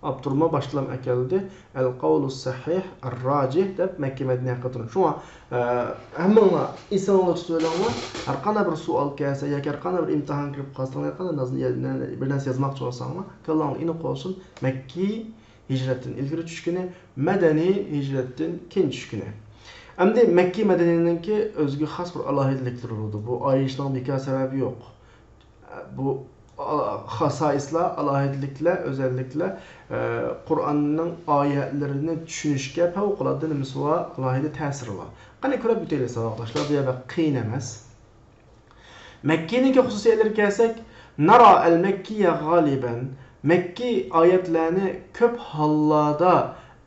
ئاپتورمۇ باشتىلا ئەكەلدى. ئەل قەۋلۇ سەھىھ ئەر راجىھ دەپ مەككە مەدىنە ھەققىدە. شۇڭا، ئە، ھەممىڭلار ئېسىڭلاردا تۇتۇۋېلىڭلار. ھەر قانداق بىر سوئال كەلسە ياكى ھەر قانداق بىر ئىمتىھان كىرىپ قالساڭلار، ھەر قانداق نازنى يە-، نە-، بىر نەرسە يازماقچى بولساڭلار، كاللاڭلار ئېنىق بولسۇن. مەككە ھىجرەتتىن ئىلگىرى چۈشكىنى، مەدەنىي ھىجرەتتىن كېيىن چۈشكىنى. ئەمدى مەككە مەدەنىينىڭكى ئۆزىگە خاس بىر ئالاھىدىلىكلىرى بولىدۇ. بۇ ئايرىشنىڭ بىكار سەۋەبى يوق. بۇ، ئا، خاسائىسلار، ئالاھىدىلىكلەر، ئۆزەللىكلەر، ئە، قۇرئاننىڭ ئايەتلىرىنى چۈشىنىشكە پەۋقۇلئاددە نېمىسى بار، ئالاھىدە تەسىرى بار. قېنى كۆرۈپ ئۆتەيلى ساۋاقداشلار، بۇ يەر بەك قىيىن ئەمەس. مەككىنىڭكى خۇسۇسىيەتلىرىگە كەلسەك، نارا ئەل مەككىيە غالىبەن، مەككى ئايەتلەرنى كۆپ ھاللاردا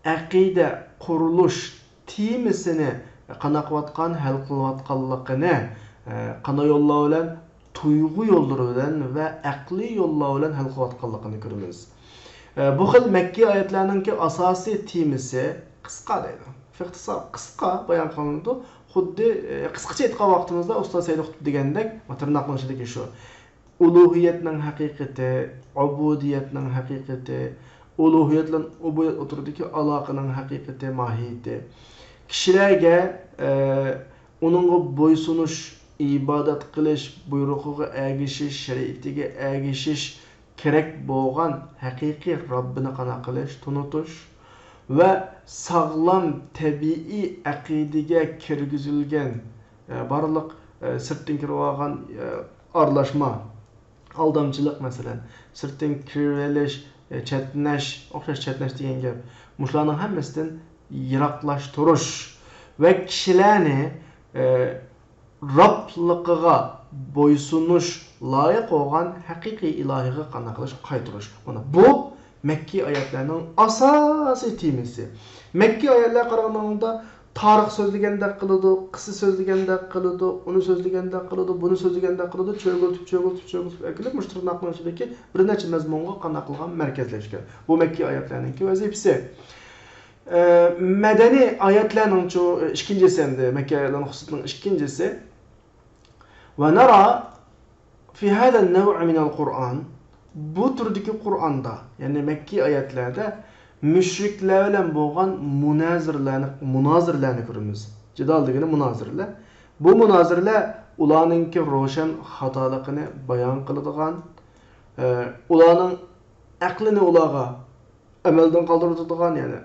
ئەقىدە، قۇرۇلۇش تېمىسىنى قانداق قىلىۋاتقان، ھەل قىلىۋاتقانلىقىنى، ئە، قانداق يوللار بىلەن، تۇيغۇ يوللىرى بىلەن ۋە ئەقلىي يوللار بىلەن ھەل قىلىۋاتقانلىقىنى كۆرىمىز. ئە، بۇ خىل مەككى ئايەتلەرنىڭكى ئاساسىي تېمىسى قىسقا دەيدۇ. باختصار، قىسقا بايان قىلىنىدۇ. خۇددى، ئە، قىسقىچە ئېيتقان ۋاقتىمىزدا ئۇستاز سەيدى قۇتۇپ دېگەندەك، تىرناقنىڭ ئىچىدىكى شۇ. ئۇلۇھىيەتنىڭ ھەقىقىتى، ئۇبۇدىيەتنىڭ ھەقىقىتى، ئۇلۇھىيەت بىلەن ئۇبۇدىيەت ئوتتۇرىدىكى ئالاقىنىڭ ھەقىقىتى، ماھىيىتى. كىشىلەرگە، ئە، ئۇنىڭغا بويسۇنۇش، ئىبادەت قىلىش، بۇيرۇقىغا ئەگىشىش، شەرىئىتىگە ئەگىشىش كېرەك بولغان ھەقىقىي رەببىنى قانداق قىلىش، تونۇتۇش ۋە ساغلام تەبىئىي ئەقىدىگە كىرگۈزۈلگەن، ئە، بارلىق، ئە، سىرتتىن كىرىۋالغان، ئە، ئارىلاشما، ئالدامچىلىق مەسىلەن، سىرتتىن كىرىۋېلىش، ئە، چەتنەش، ئوخشاش چەتنەش دېگەن گەپ. مۇشۇلارنىڭ ھەممىسىدىن يىراقلاشتۇرۇش ۋە كىشىلەرنى، ئە، رابلىقىغا بويسۇنۇش، لايىق بولغان ھەقىقىي ئىلاھىغا قانداق قىلىش؟ قايتۇرۇش. مانا بۇ مەككىي ئايەتلەرنىڭ ئاساسىي تېمىسى. مەككىي ئايەتلەرگە قارىغاندا تارىخ سۆزلىگەندەك قىلىدۇ، قىسسە سۆزلىگەندەك قىلىدۇ، ئۇنى سۆزلىگەندەك قىلىدۇ، بۇنى سۆزلىگەندەك قىلىدۇ، چۆگۈلىتىپ، چۆگۈلىتىپ، چۆگۈلىتىپ ئەكېلىپ، مۇشۇ تىرناقنىڭ ئىچىدىكى بىر نەچچە مەزمۇنغا قانداق قىلغان مەركەزلەشكەن. بۇ مەككىي ئايەتلەرنىڭكى ۋەزىپىسى. ئە، مەدەنىي ئايەتلەرنىڭچۇ، ئىككىنچىسى ئەمدى، مەككىي ئايەتلەرنىڭ خۇسۇسىيىتىنىڭ ئىككىنچىسى. ونرى في هذا النوع من القرآن، بۇ تۈردىكى قۇرئاندا، يەنى مەككىي ئايەتلەردە مۈشرىكلەر بىلەن بولغان مۇنازىرىلەرنى، مۇنازىرىلەرنى كۆرىمىز. جىدال دېگىنى مۇنازىرىلەر. بۇ مۇنازىرىلەر ئۇلارنىڭكى روشەن خاتالىقىنى بايان قىلىدىغان، ئە، ئۇلارنىڭ ئەقلىنى ئۇلارغا ئەمەلدىن قالدۇرۇۋېتىدىغان، يەنى،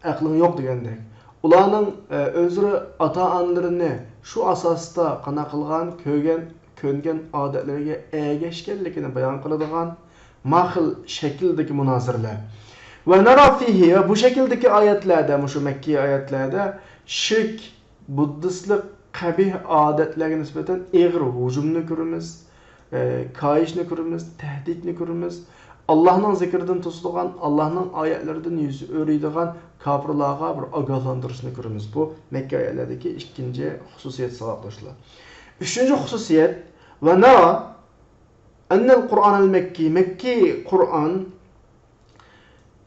ئەقلىڭ يوق دېگەندەك. ئۇلارنىڭ، ئە، ئۆزرە ئاتا-ئانىلىرىنى شۇ ئاساستا قانداق قىلغان، كۆرگەن، كۆنگەن ئادەتلىرىگە ئەگەشكەنلىكىنى بايان قىلىدىغان ما خىل شەكىلدىكى مۇنازىرىلەر. ونرى فيه، ۋە بۇ شەكىلدىكى ئايەتلەردە، مۇشۇ مەككىي ئايەتلەردە شىرك، بۇددىستلىق قەبىھ ئادەتلەرگە نىسبەتەن ئېغىر ھۇجۇمنى كۆرىمىز، ئە، كايىشنى كۆرىمىز، تەھدىتنى كۆرىمىز. ئاللاھنىڭ زىكرىدىن توسىدىغان، ئاللاھنىڭ ئايەتلىرىدىن يۈز ئۆرۈيدىغان كاپىرلارغا بىر ئاگاھلاندۇرۇشنى كۆرىمىز. بۇ مەككە ئايەتلەردىكى ئىككىنچى خۇسۇسىيەت، ساۋاقداشلار. ئۈچىنچى خۇسۇسىيەت، ونرى أن القرآن المكي، مەككىي قۇرئان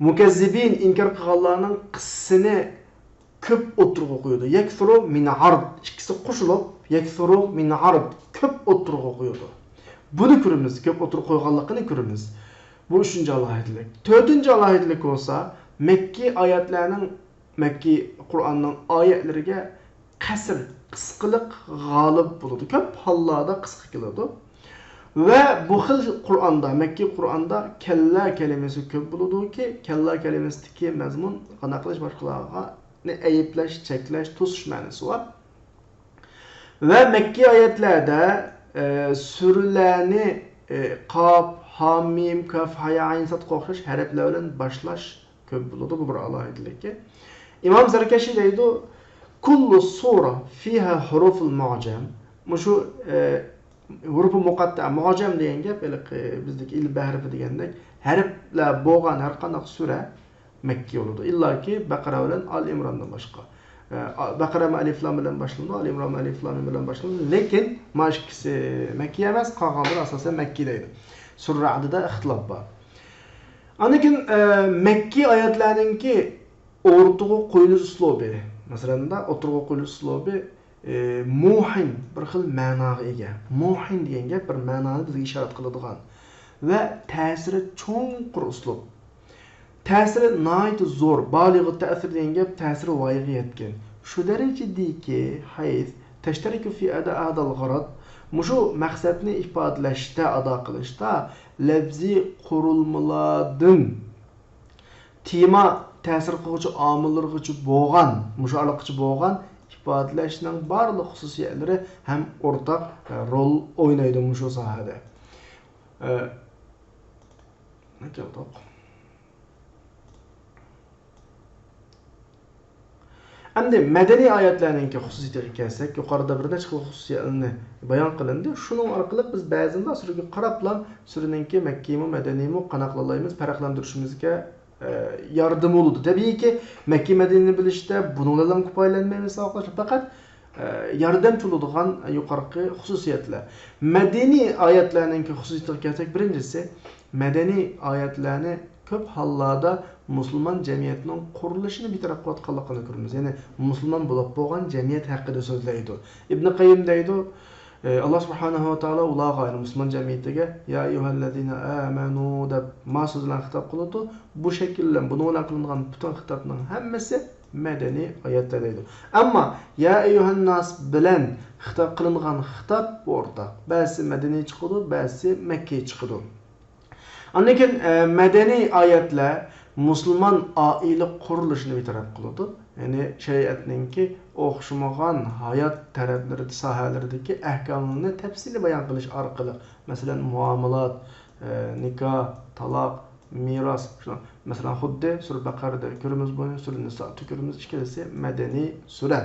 مۇكەززىبىن، ئىنكار قىلغانلارنىڭ قىسسىنى كۆپ ئوتتۇرىغا قويىدۇ. يەكسۇرۇ من عرض، ئىككىسى قوشۇلۇپ، يەكسۇرۇ من عرض، كۆپ ئوتتۇرىغا قويىدۇ. بۇنى كۆرىمىز، كۆپ ئوتتۇرىغا قويغانلىقىنى كۆرىمىز. بۇ ئۈچىنچى ئالاھىدىلىك. تۆتىنچى ئالاھىدىلىك بولسا، مەككىي ئايەتلەرنىڭ، مەككىي قۇرئاننىڭ ئايەتلىرىگە قەسر، قىسقىلىق غالىب بولىدۇ. كۆپ ھاللاردا قىسقا كېلىدۇ. ۋە بۇ خىل قۇرئاندا، مەككىي قۇرئاندا كەللا كەلىمىسى كۆپ بولىدۇكى، كەللا كەلىمىسىدىكى مەزمۇن قانداق قىلىش، باشقىلارنى ئەيىبلەش، چەكلەش، توسۇش مەنىسى بار. ۋە مەككىي ئايەتلەردە، ئە، سۈرىلەرنى، ئە، قاپ، ھا، مىم، كاف، ھا، يا، ئەين، سادقا ئوخشاش ھەرپلەر بىلەن باشلاش كۆپ بولىدۇ، بۇ بىر ئالاھىدىلىكى. ئىمام زەركەشى دەيدۇ، كل سورة فيها حروف معجم. مۇشۇ، ئە، ھۇرۇپى مۇقەتتە، مۇئجەم دېگەن گەپ، ھېلىقى بىزدىكى ئېلىپبە ھەرپى دېگەندەك، ھەرپلەر بولغان ھەر قانداق سۈرە مەككىي بولىدۇ. ئىللاكى بەقەرە بىلەن ئال ئىمراندىن باشقا. ئە، بەقەرە ئەلىفلام بىلەن باشلىنىدۇ، ئال ئىمران ئەلىفلام بىلەن باشلىنىدۇ. لېكىن مانا ئىككىسى مەككىي ئەمەس، قالغانلىرى ئاساسەن مەككىي دەيدۇ. سۈرە رەئدىدە ئىختىلاپ بار. ئاندىن كېيىن، ئە، مەككىي ئايەتلەرنىڭكى ئوتتۇرىغا قويۇلۇش ئۇسلۇبى. مەسىلەن، مۇنداق، ئوتتۇرىغا قويۇلۇش ئۇسلۇبى، ئى، موھىم، بىر خىل مەناغا ئىگە. موھىم دېگەن گەپ بىر مەنانى بىزگە ئىشارەت قىلىدىغان ۋە تەسىرى چوڭقۇر ئۇسلۇب. تەسىرى ناھايىتى زور، بالىغ تەسىر دېگەن گەپ تەسىرى ۋايىغا يەتكەن. شۇ دەرىجىدىكى، ھەيث تەشتەرىكۇ فى ئەدا ھادال غەرەد، مۇشۇ مەقسەتنى ئىپادىلەشتە، ئادا قىلىشتا لەپزىي قۇرۇلمىلاردىن تېما تەسىر قىلغۇچى ئامىللىرىغىچە بولغان، مۇشۇ ئارىلىققىچە بولغان ئىپادىلەشنىڭ بارلىق خۇسۇسىيەتلىرى ھەم ئورتاق، ئە، رول ئوينايدۇ مۇشۇ ساھەدە. ئە، نېمە كەلدۇق؟ ئەمدى مەدەنىي ئايەتلەرنىڭكى خۇسۇسىيىتىگە كەلسەك، يۇقىرىدا بىر نەچچە خىل خۇسۇسىيەتلىرىنى بايان قىلىندى. شۇنىڭ ئارقىلىق بىز بەزىدە سۈرىگە قاراپلا سۈرىنىڭكى مەككىيمۇ، مەدەنىيمۇ قانداق قىلالايمىز، پەرقلەندۈرۈشىمىزگە، ئە، ياردىمى بولىدۇ. تەبىئىيكى، مەككىي مەدەنىينى بىلىشتە بۇنىڭ بىلەن كۇپايىلەنمەيمىز، ساۋاقداشلار. پەقەت ئە، ياردەمچى بولىدىغان يۇقىرىقى خۇسۇسىيەتلەر. مەدەنىي ئايەتلەرنىڭكى خۇسۇسىيىتىگە كەلسەك، بىرىنچىسى، مەدەنىي ئايەتلەرنى كۆپ ھاللاردا مۇسۇلمان جەمئىيەتنىڭ قۇرۇلۇشىنى بىر تەرەپ قىلىۋاتقانلىقىنى كۆرىمىز. يەنى مۇسۇلمان بولۇپ بولغان جەمئىيەت ھەققىدە سۆزلەيدۇ. ئىبنى قەييىم دەيدۇ، ئى، ئاللا سۇبھانەھۇ ۋە تائالا ئۇلارغا، يەنى مۇسۇلمان جەمئىيىتىگە، يا ئەييۇھەللەزىنە ئامەنۇ دەپ ما سۆز بىلەن خىتاب قىلىدۇ. بۇ شەكىل بىلەن، بۇنىڭ بىلەن قىلىنغان پۈتۈن خىتابنىڭ ھەممىسى مەدەنىي ئايەتلەر دەيدۇ. ئەمما يا ئەييۇھەنناس بىلەن خىتاب قىلىنغان خىتاب بۇ ئورتاق. بەزىسى مەدەنىي چىقىدۇ، بەزىسى مەككىي چىقىدۇ. ئاندىن كېيىن، ئە، مەدەنىي ئايەتلەر مۇسۇلمان ئائىلە قۇرۇلۇشىنى بىر تەرەپ قىلىدۇ. يەنى شەرىئەتنىڭكى ئوخشىمىغان ھايات تەرەپلىرىدە، ساھەلىرىدىكى ئەھكاملىرىنى تەپسىلىي بايان قىلىش ئارقىلىق، مەسىلەن، مۇئامىلات، ئە، نىكاھ، تالاق، مىراس، شۇ، مەسىلەن، خۇددى سۈرە بەقەرىدە كۆرىمىز بۇنى، سۈرە نىسادا كۆرىمىز، ئىككىلىسى مەدەنىي سۈرە.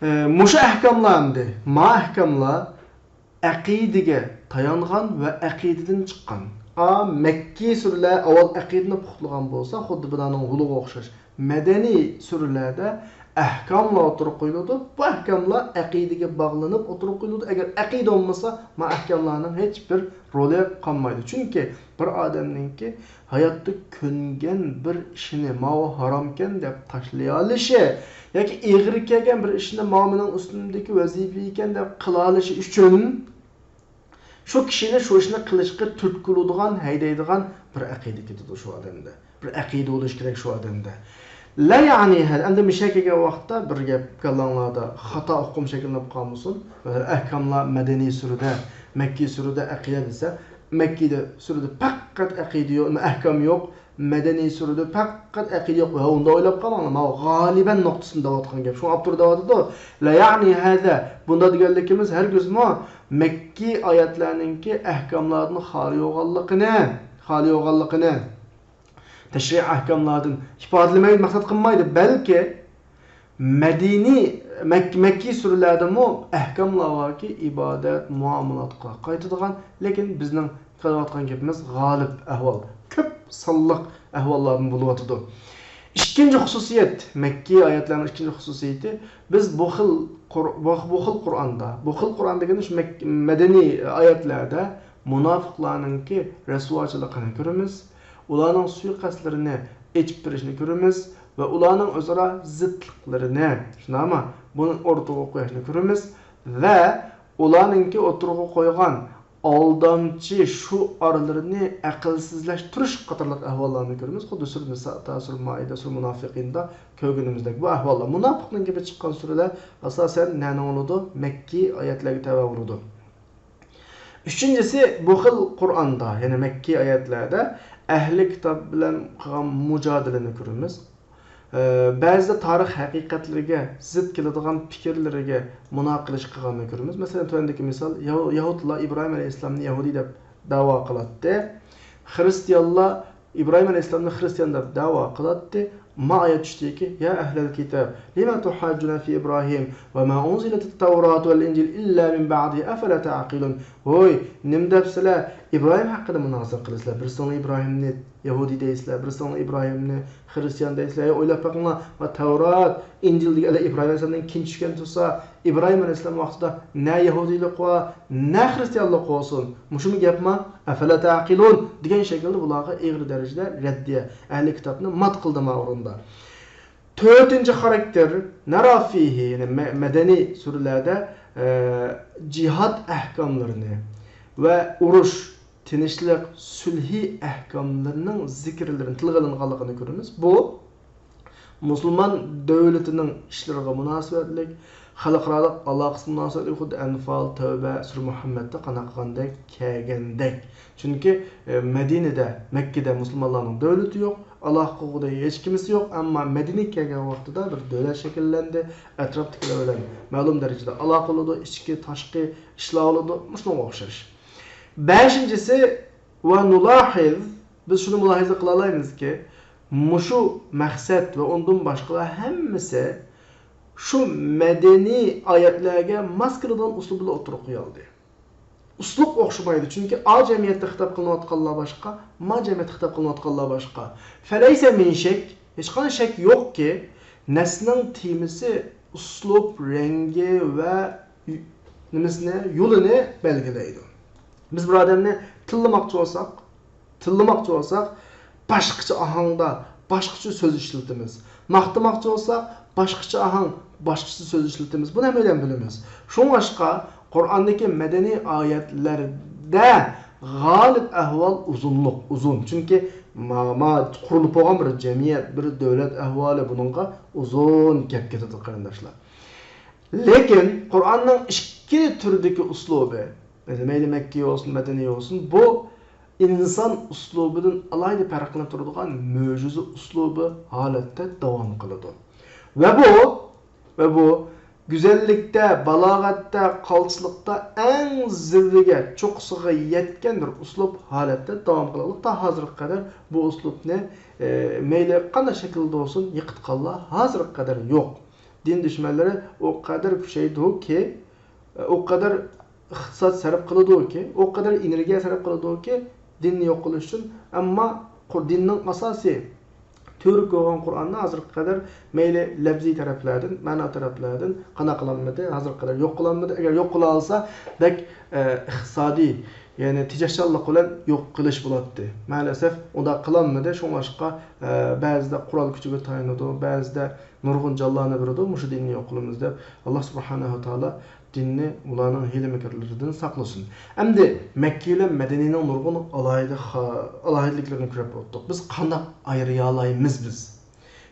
ئە، مۇشۇ ئەھكاملار ئەمدى، ما ئەھكاملار ئەقىدىگە تايانغان ۋە ئەقىدىدىن چىققان. ئا، مەككىي سۈرىلەر ئاۋۋال ئەقىدىنى پۇختىلىغان بولسا، خۇددى بۇلارنىڭ ھۇلىغا ئوخشاش. مەدەنىي سۈرىلەردە ئەھكاملار ئوتتۇرىغا قويۇلىدۇ. بۇ ئەھكاملار ئەقىدىگە باغلىنىپ ئوتتۇرىغا قويۇلىدۇ. ئەگەر ئەقىدە بولمىسا، ما ئەھكاملارنىڭ ھېچ بىر رولى قالمايدۇ. چۈنكى بىر ئادەمنىڭكى ھاياتتا كۆنگەن بىر ئىشىنى ماۋۇ ھارامكەن دەپ تاشلىيالىشى ياكى ئېغىر كەلگەن بىر ئىشنى ماۋۇ مېنىڭ ئۈستۈمدىكى ۋەزىپە ئىكەن دەپ قىلالىشى ئۈچۈن، شۇ كىشىنى شۇ ئىشنى قىلىشقا تۈرتكە بولىدىغان، ھەيدەيدىغان بىر ئەقىدە كېتىدۇ شۇ ئادەمدە. بىر ئەقىدە بولۇشى كېرەك شۇ ئادەمدە. لا يەنى ھە-، ئەمدى مىشە كەلگەن ۋاقىتتا بىر گەپ كاللاڭلاردا خاتا ئۇقۇم شەكىللىنىپ قالمىسۇن. مەسىلەن، ئەھكاملار مەدەنىي سۈرىدە، مەككىي سۈرىدە ئەقىدە دېسە، مەككىي سۈرىدە پەقەت ئەقىدە يوق، ئەھكام يوق. مەدەنىي سۈرىدە پەقەت ئەقىدە يوق. ھە، ئۇنداق ئويلاپ قالماڭلار. ماۋۇ غالىبەن نۇقتىسىنى دەۋاتقان گەپ. شۇڭا ئاپتور دەۋاتىدۇ. لا يەنى ھەزە. بۇندا دېگەنلىكىمىز ھەرگىزمۇ مەككىي ئايەتلەرنىڭكى ئەھكاملاردىن خالىي بولغانلىقىنى، خالىي بولغانلىقىنى، تەشرىئىي ئەھكاملاردىن ئىپادىلىمەيدۇ، مەقسەت قىلمايدۇ. بەلكى مەدىنىي، مەك-، مەككىي سۈرىلەردىمۇ ئەھكاملار باركى، ئىبادەت، مۇئامىلاتقا قايتىدىغان، لېكىن بىزنىڭ قىلىۋاتقان گېپىمىز غالىب ئەھۋال، كۆپ سانلىق ئەھۋاللاردىن بولۇۋاتىدۇ. ئىككىنچى خۇسۇسىيەت، مەككىي ئايەتلەرنىڭ ئىككىنچى خۇسۇسىيىتى، بىز بۇ خىل قۇر-، بۇ، بۇ خىل قۇرئاندا، بۇ خىل قۇرئان دېگەن شۇ مەك-، مەدەنىي ئايەتلەردە مۇناپىقلارنىڭكى رەسۋاچىلىقىنى كۆرىمىز، ئۇلارنىڭ سۇيىقەستلىرىنى ئېچىپ بېرىشنى كۆرىمىز ۋە ئۇلارنىڭ ئۆزئارا زىتلىقلىرىنى، شۇنداقمۇ؟ بۇنى ئوتتۇرىغا قويۇشنى كۆرىمىز ۋە ئۇلارنىڭكى ئوتتۇرىغا قويغان ئالدامچى شوئارلىرىنى ئەقىلسىزلەشتۈرۈش قاتارلىق ئەھۋاللارنى كۆرىمىز. خۇددى سۈرە نىسادا، سۈرە مائىدە، سۈرە مۇناپىقىندا كۆرگىنىمىزدەك بۇ ئەھۋاللار. مۇناپىقنىڭ گېپى چىققان سۈرىلەر ئاساسەن نەنىڭ بولىدۇ؟ مەككىي ئايەتلەرگە تەۋە بولىدۇ. ئۈچىنچىسى، بۇ خىل قۇرئاندا، يەنى مەككىي ئايەتلەردە ئەھلى كىتاب بىلەن قىلغان مۇجادىلىنى كۆرىمىز. ئە، بەزىدە تارىخ ھەقىقەتلىرىگە زىت كېلىدىغان پىكىرلىرىگە مۇناقىشە قىلغاننى كۆرىمىز. مەسىلەن، تۆۋەندىكى مىسال، يەھۇ-، يەھۇدىيلار ئىبراھىم ئەلەيھىسسالامنى يەھۇدىي دەپ دەۋا قىلاتتى. خىرىستىيانلار ئىبراھىم ئەلەيھىسسالامنى خىرىستىيان دەپ دەۋا قىلاتتى. ما ئايەت چۈشتىكى، يا ئەھلەل كىتاب، لىمە تۇھاججۇنە فى ئىبراھىم ۋە ما ئۇنزىلەتىت تەۋراتۇ ۋەل ئىنجىل ئىللا مىن بەئدىھى ئەفەلا تەئقىلۇن. ھوي، نېمە دەپ سىلەر ئىبراھىم ھەققىدە مۇنازىرە قىلىسىلەر؟ بىرسىڭلار ئىبراھىمنى يەھۇدىي دەيسىلەر، بىرسىڭلار ئىبراھىمنى خىرىستىيان دەيسىلەر. ئويلاپ بېقىڭلار، ۋە تەۋرات، ئىنجىل دېگەنلەر ئىبراھىم ئەلەيھىسسالامدىن كېيىن چۈشكەن تۇرسا، ئىبراھىم ئەلەيھىسسالام ۋاقتىدا نە يەھۇدىيلىق بار، نە خىرىستىيانلىق بولسۇن. مۇشۇمۇ گەپما؟ ئەفەلا تەقىلۇن دېگەن شەكىلدە بۇلارغا ئېغىر دەرىجىدە رەددىيە، ئەھلى كىتابنى مات قىلدى ما ئورۇندا. تۆتىنچى خاراكتېر، نەرا فىھى، يەنى مە-، مەدەنىي سۈرىلەردە، ئە، جىھاد ئەھكاملىرىنى ۋە ئۇرۇش، تىنچلىق، سۈلھى ئەھكاملىرىنىڭ زىكىرلىرىنى تىلغا ئېلىنغانلىقىنى كۆرىمىز. بۇ مۇسۇلمان دۆلىتىنىڭ ئىشلىرىغا مۇناسىۋەتلىك، خەلقئارالىق ئالاقىسىغا مۇناسىۋەتلىك، خۇددى ئەنفال، تەۋبە، سۈرە مۇھەممەدتە قانداق قىلغاندەك كەلگەندەك. چۈنكى، ئە، مەدىنىدە، مەككىدە مۇسۇلمانلارنىڭ دۆلىتى يوق، ئالاقە قىلغۇدەك ھېچكىمىسى يوق، ئەمما مەدىنىگە كەلگەن ۋاقتىدا بىر دۆلەت شەكىللەندى، ئەتراپتىكىلەر بىلەن مەلۇم دەرىجىدە ئالاقە بولىدۇ، ئىچكى، تاشقى ئىشلار بولىدۇ، مۇشۇنىڭغا ئوخشاش. بەشىنچىسى، ۋە نۇلاھىز، بىز شۇنى مۇلاھىزە قىلالايمىزكى، مۇشۇ مەقسەت ۋە ئۇندىن باشقىلار ھەممىسى شۇ مەدەنىي ئايەتلەرگە ماس كېلىدىغان ئۇسلۇب بىلەن ئوتتۇرىغا قويۇلدى. ئۇسلۇب ئوخشىمايدۇ، چۈنكى ئا جەمئىيەتتە خىتاب قىلىنىۋاتقانلار باشقا، ما جەمئىيەتتە خىتاب قىلىنىۋاتقانلار باشقا. فەلەيسە مىن شەك، ھېچقانداق شەك يوقكى، نەسنىڭ تېمىسى، ئۇسلۇب، رەڭگى ۋە نېمىسىنى، يولىنى بەلگىلەيدۇ. بىز بىر ئادەمنى تىللىماقچى بولساق، تىللىماقچى بولساق، باشقىچە ئاھاڭدا، باشقىچە سۆز ئىشلىتىمىز. ماختىماقچى بولساق، باشقىچە ئاھاڭ، باشقىچە سۆز ئىشلىتىمىز. بۇنى ھەممەيلەن بىلىمىز. شۇڭلاشقا، قۇرئاندىكى مەدەنىي ئايەتلەردە غالىب ئەھۋال ئۇزۇنلۇق، ئۇزۇن. چۈنكى ما-، ما-، قۇرۇلۇپ بولغان بىر جەمئىيەت، بىر دۆلەت ئەھۋالى بۇنىڭغا ئۇزۇن گەپ كېتىدۇ، قېرىنداشلار. لېكىن قۇرئاننىڭ ئىككى تۈردىكى ئۇسلۇبى، مەيلى مەككىي بولسۇن، مەدەنىي بولسۇن، بۇ ئىنسان ئۇسلۇبىدىن ئالاھىدە پەرقلىنىپ تۇرىدىغان مۆجىزە ئۇسلۇبى ھالەتتە داۋام قىلىدۇ. ۋە بۇ، ۋە بۇ گۈزەللىكتە، بالاغەتتە، قالتىسلىقتا ئەڭ زىرۋىگە، چوققىسىغا يەتكەن بىر ئۇسلۇب ھالەتتە داۋام قىلىۋاتىدۇ. تا ھازىرغا قەدەر بۇ ئۇسلۇبنى، ئە، مەيلى قانداق شەكىلدە بولسۇن، يىقىتقانلار ھازىرغا قەدەر يوق. دىن دۈشمەنلىرى ئۇ قەدەر كۈچەيدىكى، ئۇ قەدەر ئىقتىساد سەرپ قىلىدۇكى، ئۇ قەدەر ئېنېرگىيە سەرپ قىلىدۇكى، دىننى يوق قىلىش ئۈچۈن. ئەمما قۇر-، دىننىڭ ئاساسىي تۈۋرۈك بولغان قۇرئاننى ھازىرغا قەدەر مەيلى لەپزىي تەرەپلەردىن، مەنا تەرەپلەردىن قانداق قىلالمىدى، ھازىرغا قەدەر يوق قىلالمىدى. ئەگەر يوق قىلالىسا، بەك، ئە، ئىقتىسادىي، يەنى تېجەشچانلىق بىلەن يوق قىلىش بولاتتى. مەلەسەف، ئۇنداق قىلالمىدى. شۇڭلاشقا، ئە، بەزىدە قورال كۈچىگە تايىنىدۇ، بەزىدە نۇرغۇن جانلارنى بېرىدۇ، مۇشۇ دىننى يوق قىلىمىز دەپ. ئاللا سۇبھانەھۇ ۋە تائالا دىننى ئۇلارنىڭ ھىيلە-مىكىرلىرىدىن ساقلىسۇن. ئەمدى مەككە بىلەن مەدەنىنىڭ نۇرغۇن ئالاھىدە-، ئالاھىدىلىكلىرىنى كۆرۈپ ئۆتتۇق. بىز قانداق ئايرىيالايمىز بىز؟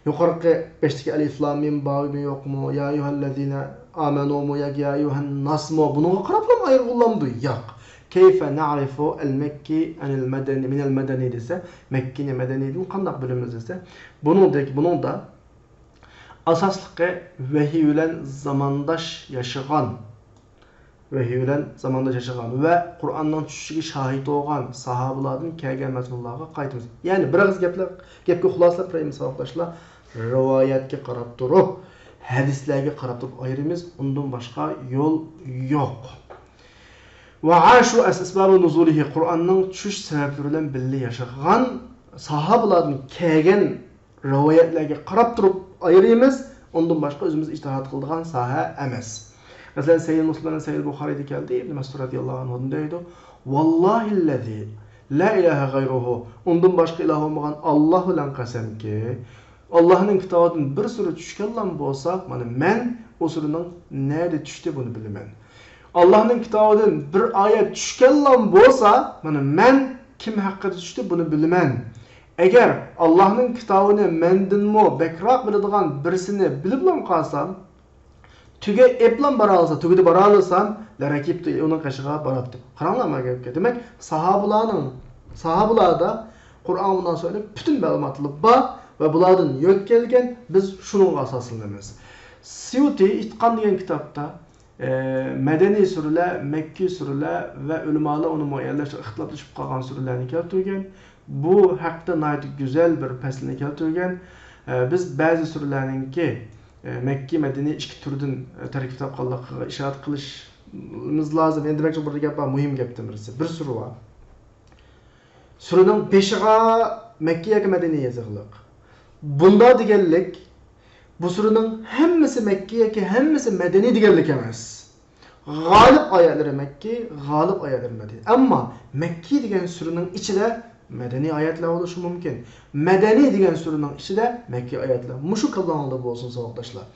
يۇقىرىقى بەشتىكى ئەلىف لام مىم بارمۇ يوقمۇ؟ يا ئەييۇھەللەزىنە ئامەنۇمۇ ياكى يا ئەييۇھەنناسمۇ؟ بۇنىڭغا قاراپلا ئايرىغىلامدۇ؟ ياق. كەيفە نەئرىفۇ ئەل مەككى ئەنىل مەدەنى، مىنەل مەدەنى دېسە، مەككىنى مەدەنىدىن قانداق بىلىمىز دېسە، بۇنىڭدەك، بۇنىڭدا ئاساسلىقى ۋەھىي بىلەن زامانداش ياشىغان، ۋەھىي بىلەن زامانداش ياشىغان ۋە قۇرئاننىڭ چۈشۈشىگە شاھىت بولغان ساھابىلاردىن كەلگەن مەزمۇنلارغا قايتىمىز. يەنى بىر ئېغىز گەپلەر، گەپكە خۇلاسىلەپ بېرەيمىز ساۋاقداشلار. رىۋايەتكە قاراپ تۇرۇپ، ھەدىسلەرگە قاراپ تۇرۇپ ئايرىمىز. ئۇندىن باشقا يول يوق. ۋە ئاشۇ ئەسبابۇ نۇزۇلىھى، قۇرئاننىڭ چۈشۈش سەۋەبلىرى بىلەن بىللە ياشىغان ساھابىلاردىن كەلگەن رىۋايەتلەرگە قاراپ تۇرۇپ ئايرىيمىز، ئۇندىن باشقا ئۆزىمىز ئىجتىھات قىلىدىغان ساھە ئەمەس. مەسىلەن، سەھىھ مۇسلىم بىلەن سەھىھ بۇخارىيدا كەلدى، ئىبن مەسئۇد رەزىياللاھۇ ئەنھۇدىن دەيدۇ، ۋاللاھىللەزى لا ئىلاھە غەيرۇھۇ، ئۇندىن باشقا ئىلاھ بولمىغان ئاللاھ بىلەن قەسەمكى، ئاللاھنىڭ كىتابىدىن بىر سۈرە چۈشكەنلا بولسا، مانا مەن ئۇ سۈرىنىڭ نەدە چۈشتى بۇنى بىلىمەن. ئاللاھنىڭ كىتابىدىن بىر ئايەت چۈشكەنلا بولسا، مانا مەن كىم ھەققىدە چۈشتى بۇنى بىلىمەن. ئەگەر ئاللاھنىڭ كىتابىنى مەندىنمۇ بەكرەك بىلىدىغان بىرسىنى بىلىپلا قالسام، تۆگە ئېپلام بارالىسا، تۆگىدە بارالىسام، لەرەكىبتۇ، ئۇنىڭ قېشىغا باراتتىم. قاراڭلار ما گەپكە. دېمەك، ساھابىلارنىڭ، ساھابىلاردا قۇرئان مۇناسىۋەتلىك پۈتۈن مەلۇماتلار بار ۋە بۇلاردىن يۆتكەلگەن، بىز شۇنىڭغا ئاساسلىنىمىز. سيۇتى ئىتقان دېگەن كىتابتا، ئە، مەدەنىي سۈرىلەر، مەككىي سۈرىلەر ۋە ئۆلىمالار ئۇنى مۇئەييەنلەشتۈرۈپ ئىختىلاپلىشىپ قالغان سۈرىلەرنى كەلتۈرگەن. بۇ ھەقتە ناھايىتى گۈزەل بىر پەسىلنى كەلتۈرگەن. ئە، بىز بەزى سۈرىلەرنىڭكى، ئە، مەككىي، مەدەنىي ئىككى تۈردىن، ئە، تەركىب تاپقانلىقىغا ئىشارەت قىلىشىمىز لازىم. ئەمدى دېمەكچى بولغان گەپ بار، مۇھىم گەپتىن بىرسى. بىر سۈرە بار. سۈرىنىڭ بېشىغا مەككىي ياكى مەدەنىي يېزىقلىق. بۇنداق دېگەنلىك، بۇ سۈرىنىڭ ھەممىسى مەككىي ياكى ھەممىسى مەدەنىي دېگەنلىك ئەمەس. غالىب ئايەتلىرى مەككىي، غالىب ئايەتلىرى مەدەنىي. ئەمما مەككىي دېگەن سۈرىنىڭ ئىچىدە مەدەنىي ئايەتلەر بولۇشى مۇمكىن. مەدەنىي دېگەن سۈرىنىڭ ئىچىدە مەككىي ئايەتلەر. مۇشۇ كاللاڭلاردا بولسۇن، ساۋاقداشلار.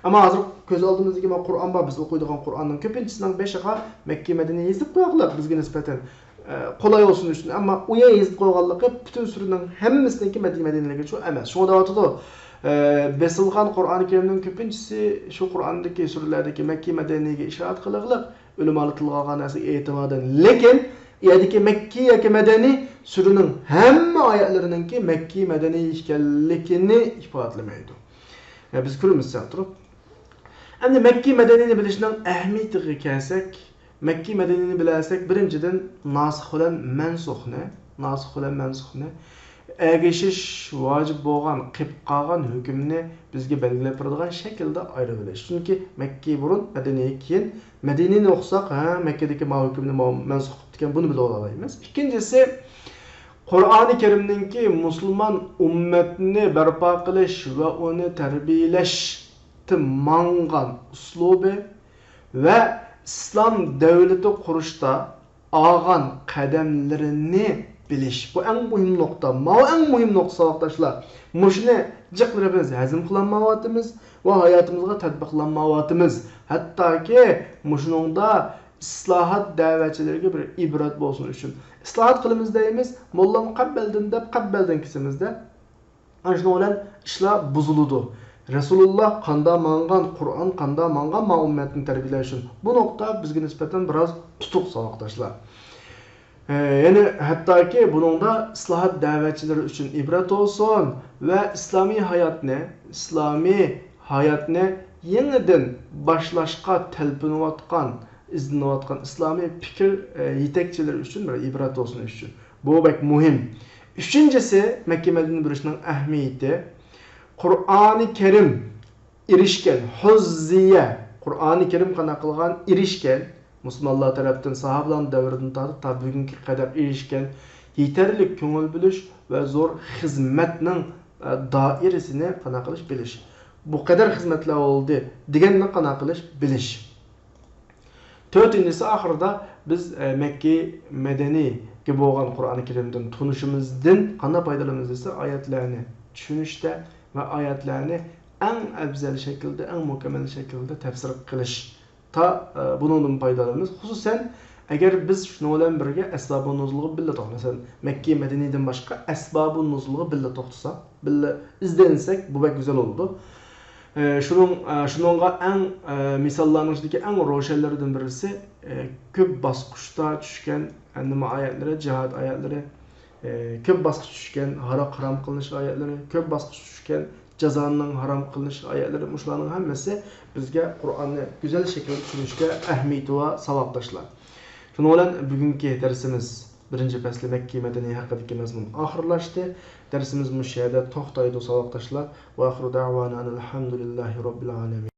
ئەمما ھازىر كۆز ئالدىمىزدىكى مانا قۇرئان بار، بىز ئوقۇيدىغان قۇرئاننىڭ كۆپىنچىسىنىڭ بېشىغا مەككىي، مەدەنىي يېزىپ قويغانلىق بىزگە نىسبەتەن، ئە، قولاي بولسۇن ئۈچۈن. ئەمما ئۇ يەر يېزىپ قويغانلىقى پۈتۈن سۈرىنىڭ ھەممىسىنىڭكى مەدەنىي، مەدەنىيلىكى شۇ ئەمەس. شۇڭا دەۋاتىدۇ، ئە، بېسىلغان قۇرئان كەرىمنىڭ كۆپىنچىسى شۇ قۇرئاندىكى سۈرىلەردىكى مەككىي، مەدەنىيگە ئىشارەت قىلىغلىق، ئۆلىمالار تىلغا ئالغان نەرسىگە ئېتىباردىن. لېكىن ئۇ يەردىكى مەككىي ياكى مەدەنىي سۈرىنىڭ ھەممە ئايەتلىرىنىڭكى مەككىي، مەدەنىي ئىكەنلىكىنى ئىپادىلىمەيدۇ. يا، بىز كۆرىمىز سەل تۇرۇپ. ئەمدى مەككىي، مەدەنىينى بىلىشنىڭ ئەھمىيىتىگە كەلسەك، مەككىي، مەدەنىينى بىلەلىسەك، بىرىنچىدىن، ناسىخ بىلەن مەنسۇخنى، ناسىخ بىلەن مەنسۇخنى، ئەگىشىش ۋاجىپ بولغان، قېلىپ قالغان ھۆكۈمنى بىزگە بەلگىلەپ بېرىدىغان شەكىلدە ئايرىۋېلىش. چۈنكى مەككىي بۇرۇن، مەدەنىي كېيىن. مەدەنىينى ئوقۇساق، ھە، مەككىدىكى ما ھۆكۈمنى ما-، مەنسۇخ قىپتىكەن، بۇنى بىلىۋالالايمىز. ئىككىنچىسى، قۇرئانى كەرىمنىڭكى مۇسۇلمان ئۈممەتنى بەرپا قىلىش ۋە ئۇنى تەربىيەلەشتە ماڭغان ئۇسلۇبى ۋە ئىسلام دەۋلىتى قۇرۇشتا ئالغان قەدەملىرىنى بىلىش. بۇ ئەڭ مۇھىم نۇقتا. ماۋۇ ئەڭ مۇھىم نۇقتا، ساۋاقداشلار. مۇشۇنى جىقلىرىمىز ھەزىم قىلالمايۋاتىمىز ۋە ھاياتىمىزغا تەتبىقلانمايۋاتىمىز. ھەتتاكى مۇشۇنىڭدا ئىسلاھات دەۋەتچىلىرىگە بىر ئىبرەت بولسۇن ئۈچۈن. ئىسلاھات قىلىمىز دەيمىز، موللام قەببەلدىن دەپ قەببەلدىن كېسىمىزدە، ئەنە شۇنىڭ بىلەن ئىشلار بۇزۇلىدۇ. رەسۇلۇللا قاندا ماڭغان، قۇرئان قاندا ماڭغان، ما ئۈممەتنى تەربىيەلەش ئۈچۈن. بۇ نۇقتا بىزگە نىسبەتەن بىراز تۇتۇق، ساۋاقداشلار. ئە، يەنى ھەتتاكى بۇنىڭدا ئىسلاھات دەۋەتچىلىرى ئۈچۈن ئىبرەت بولسۇن ۋە ئىسلامىي ھاياتنى، ئىسلامىي ھاياتنى يېڭىدىن باشلاشقا تەلپۈنۈۋاتقان، ئىزدىنىۋاتقان ئىسلامىي پىكىر، ئە، يېتەكچىلىرى ئۈچۈن بىر ئىبرەت بولسۇن ئۈچۈن. بۇ بەك مۇھىم. ئۈچىنچىسى، مەككە مەدىنە بېرىشنىڭ ئەھمىيىتى. قۇرئانى كەرىم ئېرىشكەن، ھۇززىيە، قۇرئانى كەرىم قانداق قىلغان؟ ئېرىشكەن. مۇسۇلمانلار تەرەپتىن ساھابىلەرنىڭ دەۋرىدىن تارتىپ تا بۈگۈنكى قەدەر ئېرىشكەن يېتەرلىك كۆڭۈل بۆلۈش ۋە زور خىزمەتنىڭ، ئە، دائىرىسىنى قانداق قىلىش؟ بىلىش. بۇ قەدەر خىزمەتلەر بولدى دېگەننى قانداق قىلىش؟ بىلىش. تۆتىنچىسى، ئاخىرىدا بىز، ئە، مەككە مەدەنىگە بولغان قۇرئانى كەرىمدىن تونۇشىمىزدىن قانداق پايدىلىنىمىز دېسە، ئايەتلەرنى چۈشىنىشتە ۋە ئايەتلەرنى ئەڭ ئەۋزەل شەكىلدە، ئەڭ مۇكەممەل شەكىلدە تەپسىر قىلىش. تا، ئە، بۇنىڭدىن پايدىلىنىمىز. خۇسۇسەن، ئەگەر بىز شۇنىڭ بىلەن بىرگە ئەسبابۇ نۇزۇلغا بىللە توختىساق، مەسىلەن، مەككە مەدەنىدىن باشقا ئەسبابۇ نۇزۇلغا بىللە توختىساق، بىللە ئىزدەنسەك، بۇ بەك گۈزەل بولىدۇ. ئە، شۇنىڭ، ئە، شۇنىڭغا ئەڭ، ئە، مىساللارنىڭ ئىچىدىكى ئەڭ روشەنلىرىدىن بىرسى، ئە، كۆپ باسقۇچتا چۈشكەن، ئە، نېمە ئايەتلىرى، جىھاد ئايەتلىرى، ئە، كۆپ باسقۇچ چۈشكەن ھاراق ھارام قىلىنىش ئايەتلىرى، كۆپ باسقۇچ چۈشكەن جازانىڭ ھارام قىلىنىش ئايەتلىرى، مۇشۇلارنىڭ ھەممىسى بىزگە قۇرئاننى گۈزەل شەكىلدە چۈشىنىشكە ئەھمىيىتى بار، ساۋاقداشلار. شۇنىڭ بىلەن بۈگۈنكى دەرسىمىز، بىرىنچى پەسلى مەككە مەدەنىيە ھەققىدىكى مەزمۇن ئاخىرلاشتى. دەرسىمىز مۇشۇ يەردە توختايدۇ، ساۋاقداشلار. ۋە ئاخىرۇ دەئۋانا ئەنىل ھەمدۇلىللاھى رەببىل ئالەمىن.